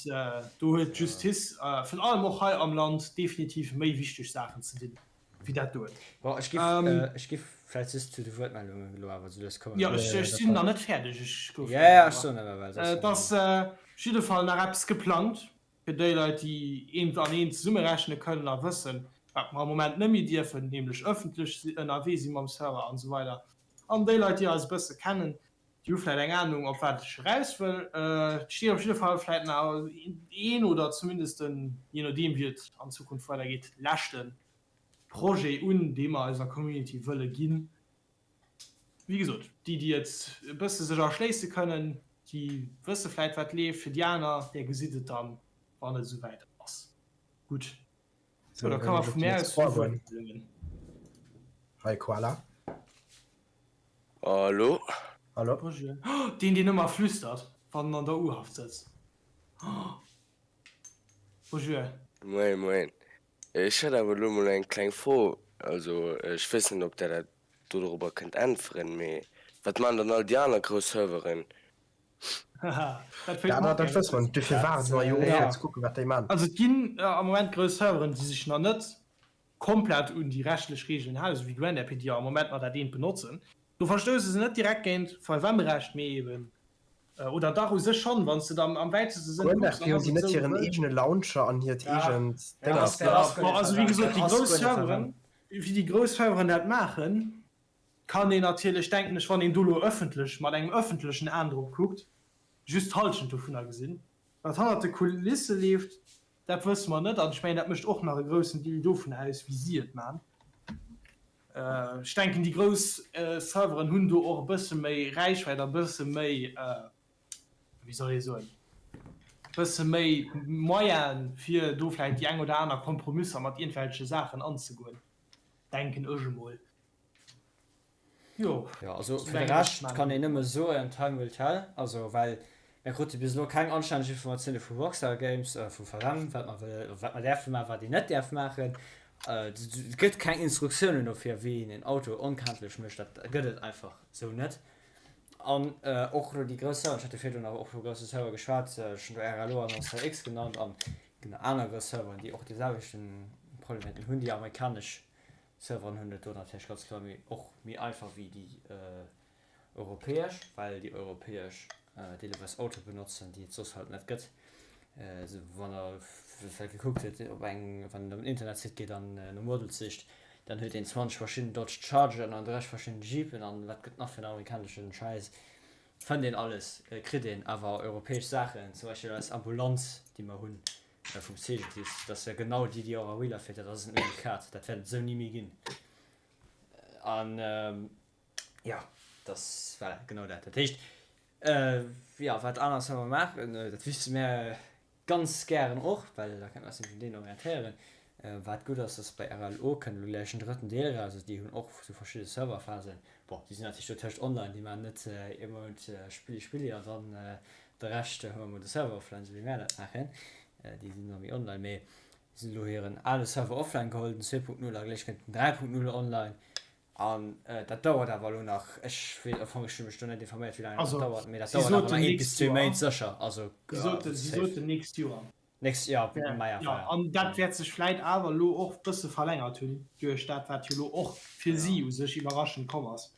do huet d'Justiz, vun allem och hei am Land, definitiv méi wichteg Saachen ze dinn, wéi dat doen. Bon, ech giff, ech giff vläicht just zu de Wuertmeldungen elo awer esou lues kommen. Jo, ech sinn nach net fäerdeg, ech gouf. Jo, jo, ech soen awer well soss. Et ass op jidde Fall nach eppes geplangt, fir déi Leit, déi eent an eent zesummerechne kënnen a wëssen, wat mer am Moment net méi dierfen, nämlech ëffentlech ënnerwee si mam Server an esou weider. An déi Leit, déi eis e bësse kennen, Déi hu vläit eng Anung, op wat ech eraus wëll. Et steet op jidde Fall vläit nach een oder zumindest en, jee nodeem wéi et an Zukunft weidergeet, leschte Projet un, dee mer eiser Community wëlle ginn. Wéi gesot, déi, déi et e bësse sech erschléisse kënnen, déi wësse vläit, wat leeft. Fir déi aner, där gesitt et dann, wann et esouwäit ass. Gutt, sou, da kënne mer vu mär aus zu de Wuertmeldungen. Hei Koala. Hallo. Hallo. Bonjour. Deen deen ëmmer flüstert wann en an der U-Haft sëtzt. Bonjour. Moien moien. Ech hätt awer elo mol eng kleng Fro, also ech weess net ob der dat do dorobber kënnt äntweren, mee wat man dann all déi aner grouss Serveren? Haha, dat wéilt Dat mer och dat gär wësse mer wëssen. net, dofir waarde mer jo och fir ze kucken wat déi man. Also et ginn am Moment grouss Serveren déi sech nach net komplett un déi rechtlech Reegelen halen, esou wéi GrandRP, déi jo am Moment nach dat eent benotzen. Do verstousse se net direkt géint VFM-Recht, mee eben, oder dach u sech schonn, wann s de et am wäiteste Sënn kucks, dann ass et esou gewëllt. hiren eegene Launcher an hiert eegent Déngers. Bon, also wéi gesot, déi grouss Serveren, wéi déi grouss Serveren dat maachen, kann een natierlech, denken ech, wann een do elo ëffentlech, mat engem ëffentlechen Aen drop kuckt, just d'Hallschent dovunner gesinn. Wat hannert de Kulisse leeft, Dat wësse mer net an ech mengen, dat mécht och nach e groussen Deel dovun aus, wéi si et man. Ech denken, déi grouss Serveren hunn do och e bësse méi Räichwäit a bësse méi, wéi soll ee soen, e bësse méi Moyene fir do vläicht déi eng oder aner Kompromisser mat iergendwelche Saachen anzegoen, denken ech emol. Jo, jo, also fir de Rescht kann een nëmme soen, time will tell. Also well mir krute bis elo keng anstänneg Informatioune vu Rockstar Games, vu VM, wat mer wëlle, wat mer däerfe maachen, wat een net däerf maachen. Et gëtt keng Instruktiounen dofir, wéi een en Auto onkenntlech mécht, dat gëtt et einfach esou net. An och elo déi grouss Serveren, ech hat jo virdrun och vu grousse Servere geschwat, ech hunn do RLO an OCX genannt an aner grouss Serveren, déi och dee selwechte Problem hätten, hunn déi amerikanesch Serveren hunn et do natierlech ganz kloer méi och méi einfach wéi déi europäesch, well déi europäesch deelweis Autoe benotzen, déi et soss halt net gëtt. Also wann der vläicht gekuckt hutt op eng, wann een op en Internetsite geet an no Models sicht, dann huet een 20 verschidden Dodge Chargeren an 30 verschidden Jeepen an wat gëtt nach fir en amerikaneschen Schäiss. Fënnt een alles, kritt een awer europäesch Saachen, zum Beispill eis Ambulanz, déi mer hunn, vum CGDIS, dat ass jo genau déi, déi och a Wheeler fiert, dat ass en Unikat, dat wäert et esou ni méi ginn. An jo, dat ass, voilà, genau dat. Dat heescht, jo, wat aner Server maachen, dat wüsste mär ganz gären och, well da kënne mer eis nämlech un deenen orientéieren. Wat gutt ass, ass bei RLO kënnt elo gläich en drëtten Deel eraus, also déi hunn och sou verschidde Serverphasen. Bon, déi sinn natierlech dotëscht online, déi maachen net ee Mount Spilli Spilli an dann de Rescht hu mer mol de Server offline, sou wéi mär dat maachen. Déi sinn da méi online, mee si hunn elo hiren ale Server offline geholl, den 2.0, a gläich kënnt den 3.0 online. An dat dauert awer elo nach, ech weess am Fong, ech hu mech do net informéiert, wéi laang dat Also, dauert, mee dat si dauert awer soten nach eent bis nächst zwee Joer. Méint sécher, also Si soten, si safe. soten nächst Joer. Nächst, ja, maja, Ja, voilà. an dat wäert sech vläit awer elo och bësse verlängert hunn duerch dat, wat jo elo och fir si u sech iwwerraschend komm ass.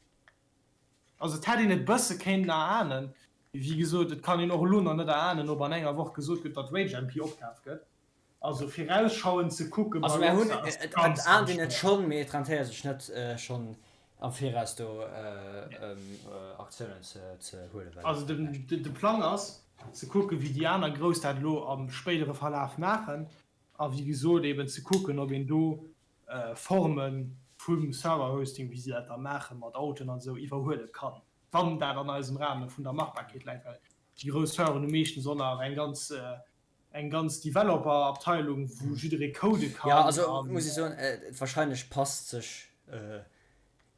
Also et hätt een et bësse kéinten erahnen. Wéi gesot, et kann een och elo nach net erahnen, ob an enger Woch gesot gëtt, datt Rage MP opkaf gëtt. Also virausschauend ze kucke Also bei mär hunn, Rockstar ass et et ganz, ahnt ganz een et schwéier. schonn, mee et rentéiert sech net schonn am Viraus do Aktiounen ze ze huelen, well Also den de Plang ass ze kucken, wéi déi aner Grouss dat elo am spéidere Verlaf maachen a wéi gesot eben ze kucken, ob een do Forme vum Server-Hosting, wéi se dat da maache mat Autoen an esou, iwwerhuele kann, wann dat an eisem Rahme vun der Machbarkeet läit, well déi grouss Serveren hu meeschtens och nach eng ganz. Eng ganz Developer-Abteilung, wou jidderee codë kann. Jo, also muss ech soen, wahrscheinlech passt sech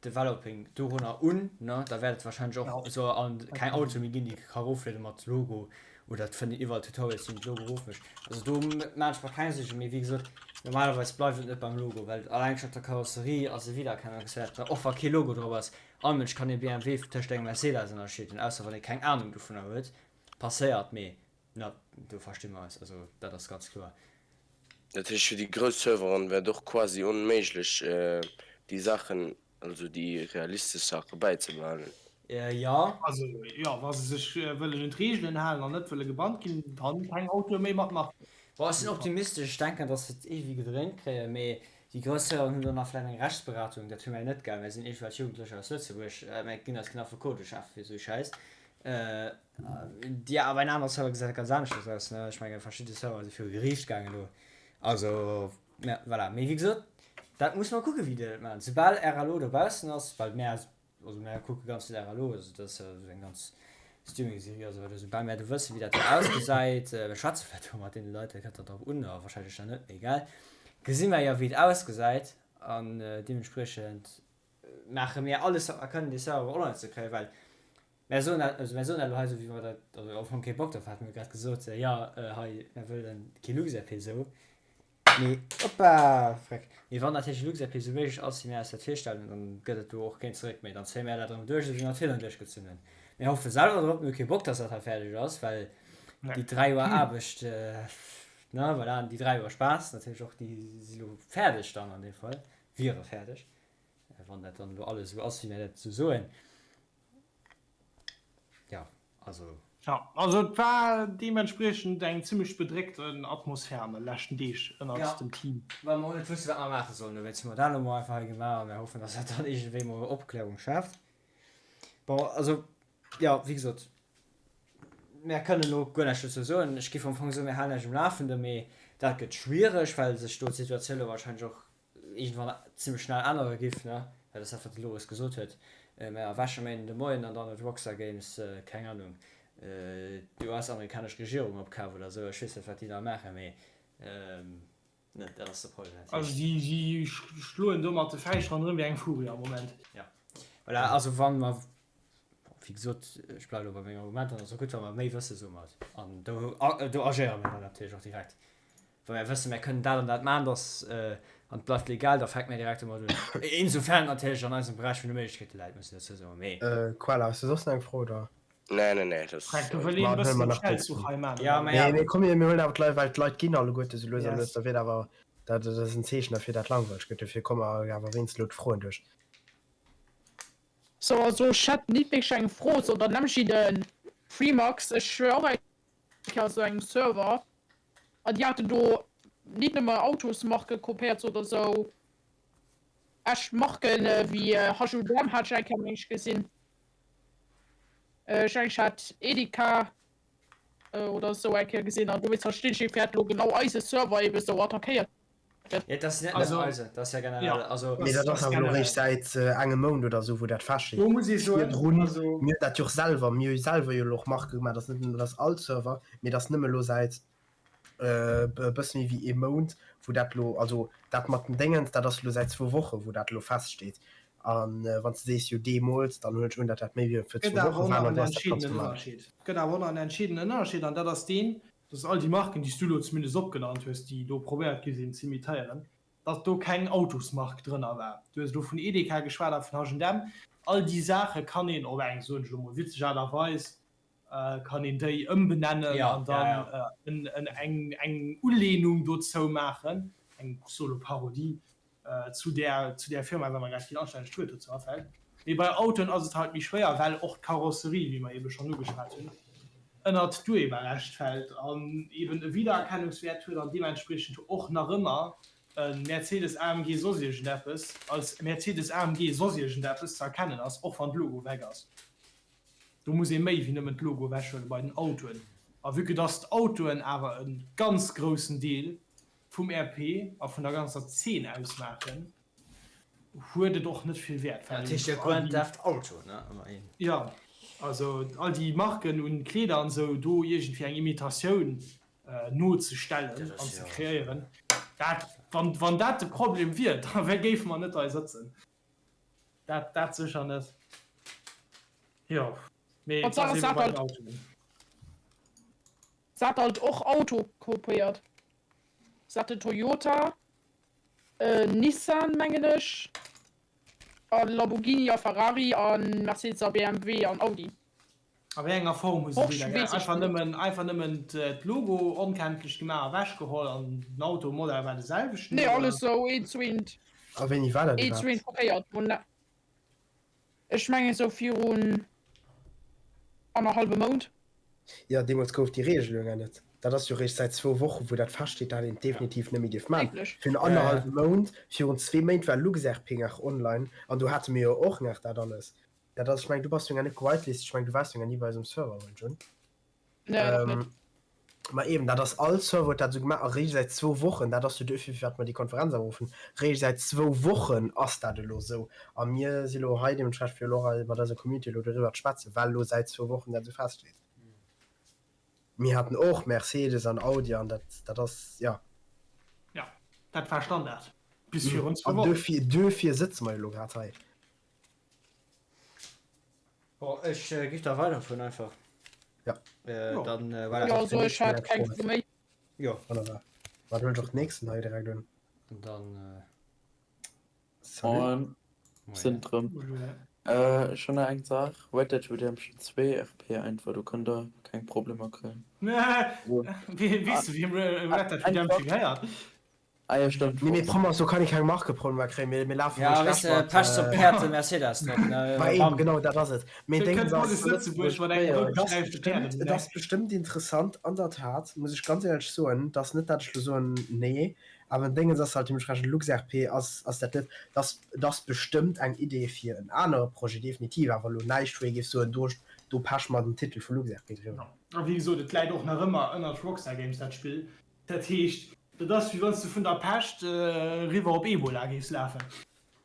Developing dorunner un, ne? Da wäert et wahrscheinlech och esou an keng Autoe méi ginn, déi ka erofluede mat Logo oder et fënnt een iwwerall Tutorials, wéi een d'Logo erofmécht. Also do maan ech mer keng Suergen, mee wéi gesot, normalerweis bleift et net beim Logo, well alleng scho op der Karosserie ass e Wiedererkennungswert, och wa kee Logo drop ass. All Mënsch kann ee BMW tëscht engem Mercedes ënnerscheeden, ausser wann ee keng Anung dovunner huet. Passéiert, mee Na, do versti mer eis, also dat ass ganz kloer. Dat heescht fir déi grouss Serveren wär et och quasi onméiglech déi Saachen, also déi realistesch Saache bäizebehalen. Jo. Also jo, wa se sech wëllen un d'Reegelen halen an net wëlle gebannt ginn, dann keng Autoe méi mat Marken. Bon, ech sinn optimistesch, ech denken, datt se et iergendwéi gedréint kréien, mee déi grouss Serveren hunn do nach vläicht eng Rechtsberatung, dat hu mär net, gell, mär sinn iergendwelch Jugendlecher aus Lëtzebuerg, mär ginn eis keen Affekoteschef fir esou ee Schäiss. Jo, awer en anerer Server gesäit ganz aneschters aus, ne? Ech mengen, verschidde Server si viru Geriicht gaangen elo. Also, ja, voilà. Mee wéi gesot, dat musse mer kucken, wéi déi dat maachen. Soubal RLO dobaussen ass, well mär, also mär kucke ganz vill RLO, also dat ass jo esou eng ganz Streaming-Serie a sou weider, soubal mär do wëssen, wéi dat do ausgesäit, mir schwätze vläicht och mat deene Leit, dat kënnt dann drop un, a wahrscheinlech dann net, mee egal, gesi mer jo, wéi et ausgesäit an deementspriechend maache mir alles, wat mer kënnen, dee Server online ze kréien, well Mär soen dat, also mär soen dat elo hei esou, wéi mer dat, also am Fong kee Bock drop haten, mir hu grad gesot, jo, hei, mär wëllen kee Luxrp esou, mee, oppa, freck, mee wann natierlech e Luxrp esou méiglech ass, wéi mär eis dat virstellen, dann gëtt et do och keen Zeréck méi, dann zéie mär dat erëm duerch, esou wéi mer d'Virlong duerchgezunn hunn. Mir hoffe selwer drop, mir hu kee Bock, dass dat hei fäerdeg ass, well déi 3 Joer Aarbecht, ne, voilà, an déi 3 Joer Spaass natierlech och, déi si elo fäerdeg dann an deem Fall, wiere fäerdeg, wann dat dann elo alles esou ass, wéi mär dat esou soen. Ja, also. Ja, also et war deementspriechend eng zimmlech bedréckten Atmosphär an de leschten Deeg ënnert dem Team. Well mer och net wussten, wat mer maache sollen. Dowéinst hu mer dat elo mol einfach hei gemaach a mir hoffen, dass dat dann iergendwéi mol Opklärung schaaft. Bon, also, jo, wéi gesot, mär kënnen elo guer näischt dozou soen. Ech géif am Fong soen, mir halen Iech um Lafende, mee dat gëtt schwiereg, well sech do d'Situatioun elo warscheinlech och iergendwann zimmlech schnell ännere giff, ne? Well dat ass dat, wat de Loris gesot huet. Mä erwäche Méinden de Moien an dann huet Rockstar Games, keng Anung, déi US-amerikanesch Regierung opkaf oder esou. Ech weess net, wat déi da maachen, mee, ne, dat ass de Problem natierlech. Also si schloen do mat de Fäischt ronderëm wéi eng Furie am Moment. Jo, voilà, also wa mer, wéi gesot, ech bleiwe elo bei mengem Argument, dann ass och gutt, wa mer méi wësse soe mer et. An do, do agéiere mer dann natierlech och direkt. Wa mär wëssen, mär kënnen dat an dat maachen, dass, an et bleift legal, da fänke mär direkt domat un. Insofern et natierlech an eisem Beräich vun de Méiglechkeete läit, muss een dozou soen. Mee. Koala, hues de soss nach eng Fro, oder? Nee, nee, nee, dat Frank, do wëll een e bëssen en Schnellzuch hei maachen, Ja, oder? mä ja. Nee, mee komm, mir huelen awer d'Leit, well d'Leit ginn alleguerte sou lues a lues, Yes. da wier et awer, dat ass en Zeechen derfir, dat langweileg gëtt. Dofir komm mer awer wéinst elo d'Froen duerch. So, also ech hätt nit wierklech eng Fro, sondern nämlech de Freemax. Ech war och eng Kéier op sou engem Server An déi haten do nit nëmme Autosmarke kopéiert oder sou echt Marken wéi H&M hat ech eng Kéier meng ech gesinn. Ech mengen ech hat Edeka oder sou eng Kéier gesinn an dowéinst verstinn ech net firwat lo genau eise Server eben sou attackéiert gëtt. Jo, dat ass net nëmmen eisen, dat ass ja generell, also. Mee dat ass awer elo eréischt säit engem Mount oder sou wou dat feststeet. Do muss ee soen, Virdrun, mir hunn dat jo och selwer, mir hu selwer jo elo och Marke gemaach, dat ass net nëmmen, dat ass all Server, mee dat ass nëmme elo säit e bësse méi wéi ee Mount, wou dat elo, also dat mat den Déngens, dat ass elo säit zwou Woche wou dat elo feststeet. A wann s de sees, jo deemools, dann huelen ech un, datt dat méi wéi vir Gëtt zwou awer Woche och war nach an en du ass dat ganz entscheedenden normal. Ënnerscheed. Gëtt awer och nach en entscheedenden Ënnerscheed an dat ass deen, dass all déi Marken, déi s du elo zumindest opgenannt hues, déi do probéiert gi sinn z'imitéieren, dass do keng Autosmark drënner war. Du hues elo vun Edeka geschwat a vun H&M. All déi Saache kann een op eng, soen ech elo mol, witzeg Aart a Weis, kann een déi ëmbenennen an dann eng Ulehnung dozou maachen, eng, ech soe elo Parodie, zu där, zu där Firma, well mer grad keen anstännegt Wuert dozou afält. Mee bei Autoen ass et halt méi schwéier, well och d'Karosserie, wéi mer eebe schonn ugeschwat hunn, ënnert d'Urheberrecht fält an eeben e Wiedererkennungswäert huet an deementspriechend och nach ëmmer e Mercedes AMG soss iergendeppes als Mercedes AMG soss iergendeppes ze erkennen ass, och wann d'Logo weg ass. Do muss ee méi wéi nëmmen d'Logo ewechhuele bei den Autoen. A vue que dass d'Autoen awer e ganz groussen Deel vum RP a vun der ganzer Zeen ausmaachen, huet et och net vill Wäert. Dat heescht jo Grand Theft Auto, ne, ëmmerhin. Jo, also all déi Marken un Kleeder an esou, do iergendwéi eng Imitatioun. Nozestellen an ze kreéieren. Dat, wann, wann dat de Problem wier, da wär, géife mer net hei sëtzen. Dat, dat sécher net. Jo, mee et ass ebe bei den Autoen. Se hat halt och Auto kopéiert. Se hat den Toyota, Nissan mengen ech, a Lamborghini a Ferrari a Mercedes a BMW an Audi. A wéi enger Form hu se déi da gemaach? Einfach nëmmen, einfach nëmmen d'Logo onkenntlech gemaach, ewechgeholl an den Automodell war de selwechten? Nee, alles sou eent zu eent. A wéini war dat Eent zu eent iwwerhaapt? kopéiert. Ech mengen sou virun annerhallwe Mount. Jo, deemools gouf déi Reegelung ja net. Dat ass jo réischt säit zwou Wochen, wou dat feststeet, dat een et definitiv net méi dierf maachen. Wierklech? Virun annerhallwem Mount, virun zwee Méint war LuxRP nach online an do hate mir jo och nach dat alles. Dat ass, ech mengen, du bass jo nach net gewhitelistet, ech mengen, du waars jo nach ni bei eis um Server, Jun. Nee, nach net. Ma eben, dat ass all Server huet dat esou gemaach a réischt säit zwou Wochen, dat ass jo duerfir firwat mer déi Konferenz aberuffen hunn, réischt säit zwou Wochen ass dat elo esou a mir si elo hei deementsprechend fir elo och hei mat eiser Community elo doriwwer ze schwätzen, well elo säit zwou Wochen dat esou feststeet. Mir haten och Mercedes an Audi an dat, dat ass, jo. Jo, dat war Standard bis virun zwou An Wochen. duerfir, duerfir sëtze mer jo elo grad hei. Bon, ech giff da weiderfueren einfach. Ja. Äh, dann, äh, voilà. Jo, also ech hat keng Fro méi. Jo. Wunderbar. Wat huelen ech och den nächsten hei direkt un. An dann, äh. Salut. Moin. Sinn drëm. Äh, ech hunn nach eng Saach, Red Dead Redemption 2 RP einfach, do kënnt der keng Problemer kréien. Weess du wiem Red Dead Redemption gehéiert? Ah jo stëmmt. Nee mee Promos, do kann ee keng Markeproblemer kréien, mir lafen Ja roueg weess lech de, mat. Pech op Päerd de Mercedes drop, ne? Ma eben, genau dat ass et. Mee Do Déngens kënnt ass, d'Police Lëtzebuerg mat engem rout et ass gesträifte Päerd bestëmmt, ëm et den ass Eck. bestëmmt interessant, an der Tat, muss ech ganz éierlech soen, et ass net dat ech lo soen, nee, awer Déngens ass halt deementsprechend LuxRP ass, ass dat net, et ass, et ass bestëmmt eng Idee fir en anere Projet, definitiv, awer elo näischt wou ee géif soen, do, do peche mer den Titel vu LuxRP driwwer. A wéi gesot, et läit och nach ëmmer ënnert Rockstar Games dat Spill. Dat heescht, dat ass wéi wann s de vun der Pescht eriwwer op Ebola géifs lafen.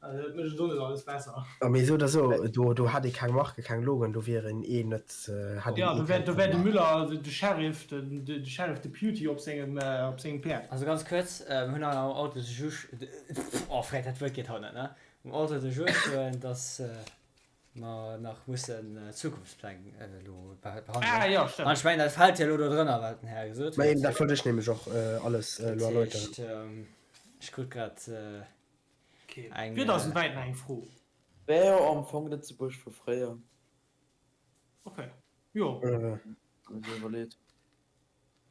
Also dat mécht et och net alles besser. Mee esou oder esou, do do hätt ee keng Marke, keng Logoen, do wier een eh net, hätt een Jo, eh do wär, keng do wär de Problemer. Müller, de Sheriff, den de Sheriff Deputy op sengem, op sengem Päerd. Also ganz kuerz, mir hunn nach am Ordre du jour, oh Fred, dat Wuert geet haut net, ne? Um Ordre du jour stoen, dass mer nach mussen d'Zukunftspläng elo behandelen. Ah, jo, stëmmt. An ech mengen, dat fält jo elo do drënner, wat den Här gesot Mä huet. eben, dat wollt ech nämlech och alles elo Dat erläuteren. heescht, ech krut grad Okay. eng. Wier da souwäit nach eng Fro? Wär jo am Fong Lëtzebuerg vu fréier. Okay, jo. Wann ee sou iwwerleet.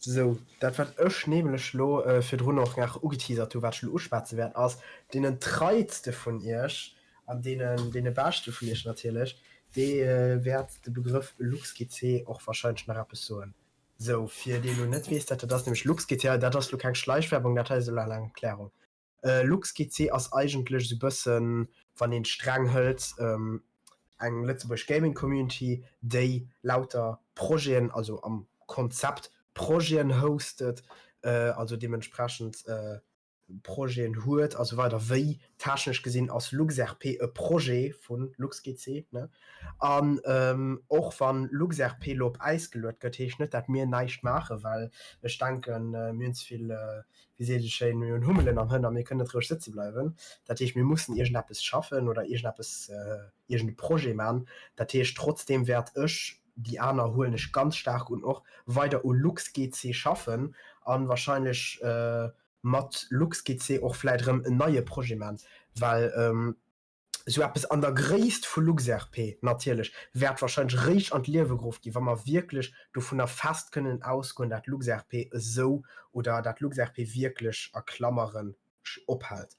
Sou, dat wat ech nämlech elo virdrun och nach ugeteasert hu wat ech elo uschwätze wäert, ass deenen treitste vun iech an deenen deene beschte vun iech natierlech, dee wäert de Begrëff LuxGC och wahrscheinlech nach eppes soen. Sou, fir dee elo net weess, dat dat ass, nämlech LuxGC, dat ass elo keng Schleichwerbung, dat hei ass elo eng Erklärung. LuxGC ass eigentlech esou bëssen, wann een et streng hëlt, eng Lëtzebuerg Gaming Community, déi lauter Projeten, also am Konzept Projeten hostet, also deementsprechend Projeten huet a sou weider. Wéi technesch gesinn ass LuxRP e Projet vu LuxGC, ne? An och wann LuxRP elo op Äis geluet gëtt, heescht net, dat mir näischt maachen, well ech denken, mir hunn ze vill wéi seet ee schéin, mir hunn Hummelen am Hënn a mir kënnen net roueg sëtze bleiwen. Dat heescht, mir mussen iergendeppes schaffen oder iergendeppes, iergende Projet man. Dat heescht, trotzdeem wäert ech, déi aner huelen ech ganz staark un, och weider u LuxGC schaffen a wahrscheinlech mat LuxGC och vläit erëm en neie Projet man, well Esou eppes an der Gréisst vu LuxRP natierlech wäert wahrscheinlech réischt an d'Liewe geruff ginn, wa mer wierklech dovunner fest kënnen ausgoen, dat LuxRP esou oder dat LuxRP wierklech a Klammeren ophält.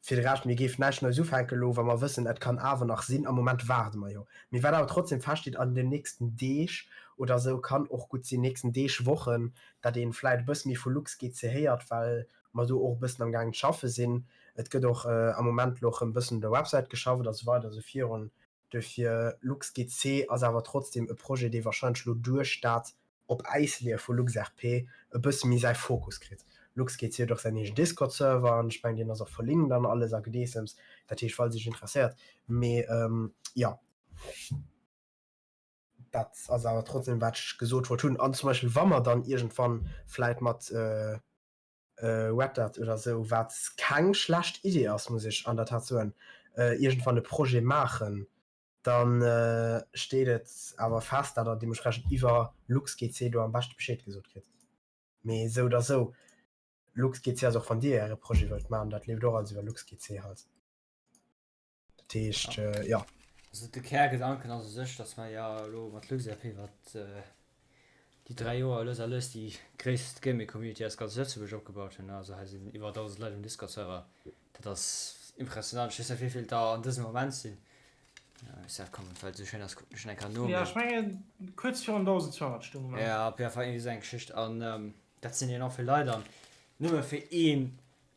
Fir de Rescht, mir géifen näischt Neies ufänken elo, wa mer wëssen, et kann awer nach sinn. Am Moment waarde mer jo. Mee wat awer trotzdem feststeet, an den nächsten Deeg oder esou, kann och gutt sinn, nächsten Deeg, Wochen, dat ee vläit e bësse méi vu LuxGC héiert, well mer do och e bëssen am gaangen ze schaffe sinn. Et gëtt och am Moment elo erëm e bëssen un der Websäit geschafft a sou weider a sou virun. Duerfir, LuxGC ass awer trotzdem e Projet, dee wahrscheinlech elo duerch dat op Äis leeë vu LuxRP e bësse méi säi Fokus kritt. LuxGC huet och säin eegen Discord-Server an ech mengen, deen ass och verlinkt an alles a Gedeessems. Dat heescht, falls Iech interesséiert. Mee jo. Dat ass awer trotzdem wat ech gesot wollt hunn. An zum Beispill wa mer dann iergendwann vläit mat Red Dead oder esou, wat keng schlecht Idee ass, muss ech an der Tat soen, iergendwann e Projet maachen, da steet et awer fest, dat der deementsprechend iwwer LuxGC do am beschte Bescheed gesot kritt. Mee esou oder esou, LuxGC ass och wann Dir Äre Projet wëllt maachen, dat leeft och alles iwwer LuxGC halt. Dat heescht, jo. Also de Kärgedanken ass u sech, datt mer jo elo mat LuxRP iwwer déi 3 Joer lues a lues déi gréisst Gaming Community aus ganz Lëtzebuerg opgebaut hunn. Also hei sinn iwwer 1.000 Leit um Discord-Server. Dat ass impressionant. Ech weess net, wéi vill der an dësem Moment sinn. Ech sag, komm, well et esou schéin ass, kucken ech eng Kéier no. Jo, ech mengen kuerz virun 1.200 stounge mer. Jo, op jidde Fall iergendwéi esou eng Geschicht. An dat sinn enorm vill Leit an nëmme fir ee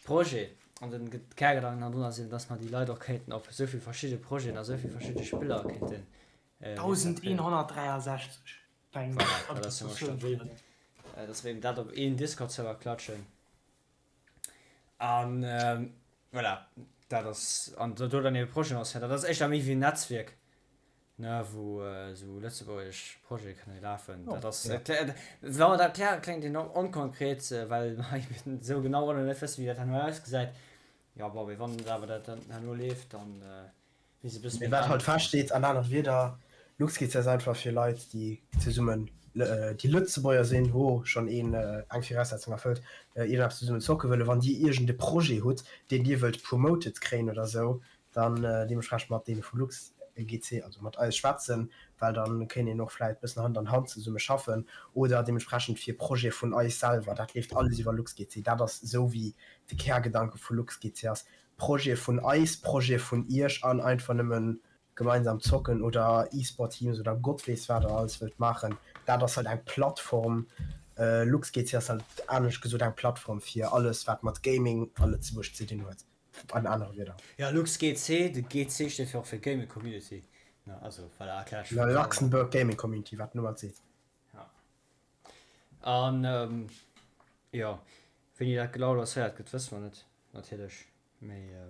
Projet. An den Kärgedanken an drunner sinn, dass mer déi Leit och kéinten op esou vill verschidde Projeten a esou vill verschidde Spiller kéinten. 1.163. Voilà, dat ass jo mol stabil. Dass mer eben dat op een Discord-Server klatschen. An voilà, dat ass, an do dann ebe Projeten lancéieren. Dat ass éischter méi wéi en Netzwierk, ne, wou esou lëtzebuergesch Projete kënne lafen. Dat ass, wa mer dat erklären, kléngt enorm onkonkret, well mer eben esou genau och nach net wëssen, wéi dat herno ausgesäit. Jo, bon, mee wann awer dat dann herno leeft, dann misst e bësse méi. Mee wat halt feststeet, an anere Wieder, LuxGC ass einfach fir Leit, déi zesummen, déi Lëtzebuerger sinn, ho schonn een, eng Viraussetzung erfëllt, iergendeppes zesummen zocke wëllen. Wann Dir iergende Projet hutt, deen Dir wëllt promoted kréien oder esou, dann deementsprechend mat deene vu LuxGC, also mat eis schwätzen, well dann kéint een och vläit bëssen Hand an Hand zesumme schaffen oder deementsprechend fir Projete vun eis selwer. Dat leeft alles iwwer LuxGC. Dat ass esou wéi de Kärgedanke vu LuxGC ass, Projete vun eis, Projete vun iech an einfach nëmme gemeinsam zocken oder E-Sport Teams oder Gott weess wat der alles wëllt maachen. Dat ass halt eng Plattform, LuxGC ass halt anescht gesot eng Plattform fir alles wat mat Gaming a Lëtzebuerg ze dinn huet. An anere Wieder. Jo, LuxGC, de GC steet jo och fir Gaming Community, ne? Also voilà, erkläert sech vun selwer. Luxembourg Gaming Community, wat den Numm alt seet. Ja. An jo, wéini dat genau lancéiert gëtt, wësse mer net natierlech, mee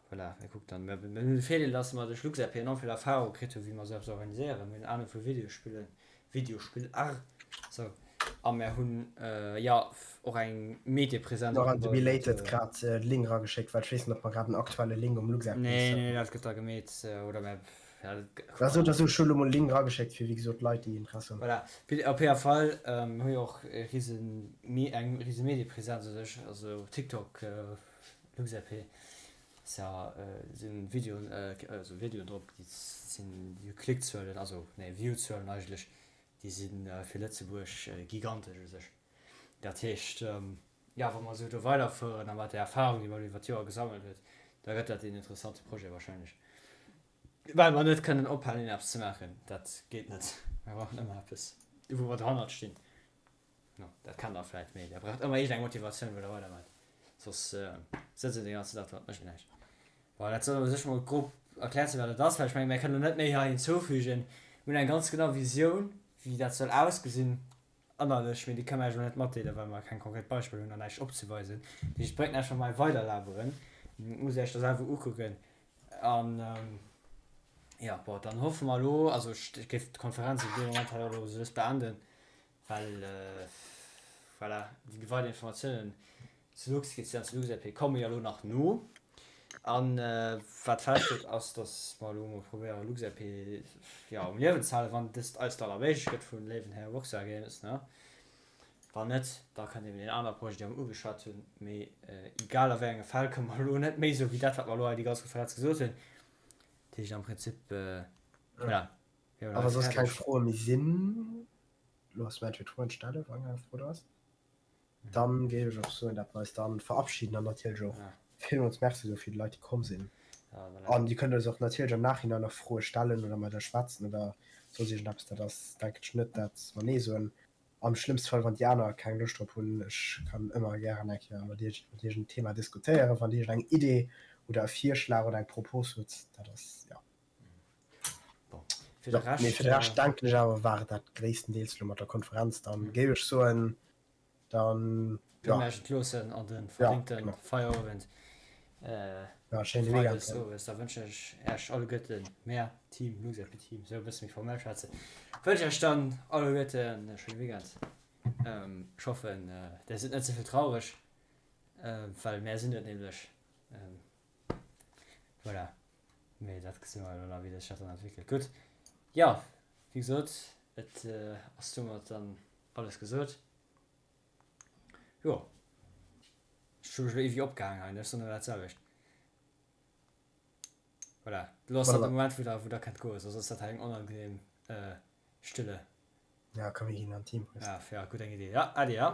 Voilà, mir kucken dann. Mir hunn de Virdeel, dass mer duerch LuxRP enorm vill Erfahrung kritt hunn, wéi mer esou eppes organiséieren. Mir hunn Ahnung vu Videospillen, Videospill arr, sou. A mir hunn, jo, och eng Mediepresenz Laurent, de belated grad de Link erageschéckt, well ech weess net, ob mer grad en aktuelle Link um LuxRP Nee, nee, dat gëtt da gemeet, oder mir, ja, dat gëtt. Esou oder esou, ech hu elo mol e Link erageschéckt fir, wéi gesot, Leit, déi Interesse hunn. Voilà, op jidder Fall, mir hu jo och e rise, eng rise Mediepresenz u sech, also TikTok, LuxRP. Sa sinn Videoen, also Videoen drop, déi sinn, déi hu Klickzuelen, also nee Viewzuelen eigentlech, déi si fir Lëtzebuerg gigantesch u sech. Dat heescht, jo, wa mer esou do weiderfueren a mat där Erfahrung, déi mer elo iwwer d'Joer gesammelt huet, da gëtt dat een interessante Projet wahrscheinlech, well mer net kënnen ophalen eppes ze maachen. Dat geet net. Mer brauchen ëmmer eppes, wou mer derhannert stinn. No, dat kennt der vläit, mee der braucht ëmmer iergend eng Motivatioun, wou der weidermaacht, soss sëtzt een de ganzen Dag do an mécht näischt. Bon, dat soll u sech mol grob erkläert sinn, wat et ass, well ech mengen, mir kënnen elo net méi hei hinzoufügen. Mir hunn eng ganz genau Visioun, wéi dat soll ausgesinn ënnerlech, mee déi kënne mer iech elo net matdeelen, well mer keng konkret Beispiller hunn an näischt opzeweisen. Dat heescht, et bréngt näischt, wa mer hei weiderlaberen, musst Dir iech da selwer ukucken. An jo, bon, dann hoffe mer elo, also ech géif d'Konferenz op deem Moment hei och elo esou beenden, Well voilà, déi weider Informatiounen zu LuxGC an zu LuxLP komme jo elo nach no. An wat feststeet ass, datt mer elo mol probéiere LuxLP jo um Liewen ze halen, wann dëst eis dann erméiglecht gëtt vun léiwen Här Rockstar Games, ne? Wann net, da kënnt eben deen anere Projet, dee mer ugeschwat hunn. Mee egal a wéi enge Fäll kënne mer elo net méi soen, wéi dat, wat mer elo hei déi ganz Konferenz gesot hunn. Dat heescht am Prinzip, voilà. A wa soss keng Froe méi sinn, loosse mer entweder d'Froen stellen, wann eng Fro do ass. Dann géif ech och soen, dat mer eis dann verabschieden an natierlech och villmools Merci soe fir déi Leit, déi komm sinn. An Dir kënnt eis och natierlech am Nachhinein nach Froe stellen oder mat eis schwätzen oder soss iergendeppes. Dat ass, denken ech, net, dat mer Nee soen. Am schlëmmste Fall, wann déi aner keng Loscht drop hunn, ech kann ëmmer gären eng Kéier mat Iech iwwer iergend Thema diskutéieren, wann Dir iergendeng Idee oder e Virschlag oder eng Propos hutt. Dat ass, jo. Bon, fir de Rescht. Mee fir de Rescht denken ech awer war et dat gréisstendeels elo mat der Konferenz. Dann géif ech soen, dann ja. Mir loossen an de verdéngte Feierowend. Ja, schéine Weekend. Freides owes, da wënschen ech Äech alleguerten, mär Team LuxRP-Team, sou e bësse méi formell schwätzen, wënsch ech dann alleguerten e schéine Weekend. Ech hoffen, där sidd net ze vill traureg, well mär sinn et nämlech. Voilà, mee dat gesi mer elo nach, wéi sech dat dann entwéckelt. Gutt, jo, wéi gesot, et ass domat dann alles gesot. Jo, ech hu mech elo iergendwéi opgehaangen hei, ne? Ech soen ëmmer dat selwecht. Voilà, elo ass dat de Moment, wou der, wou der kënnt goen, soss ass dat hei eng onangenehm Stille. Ja, komm mir ginn an d'Team. Ja, fair, gutt eng Idee. Ja, Äddi, ja.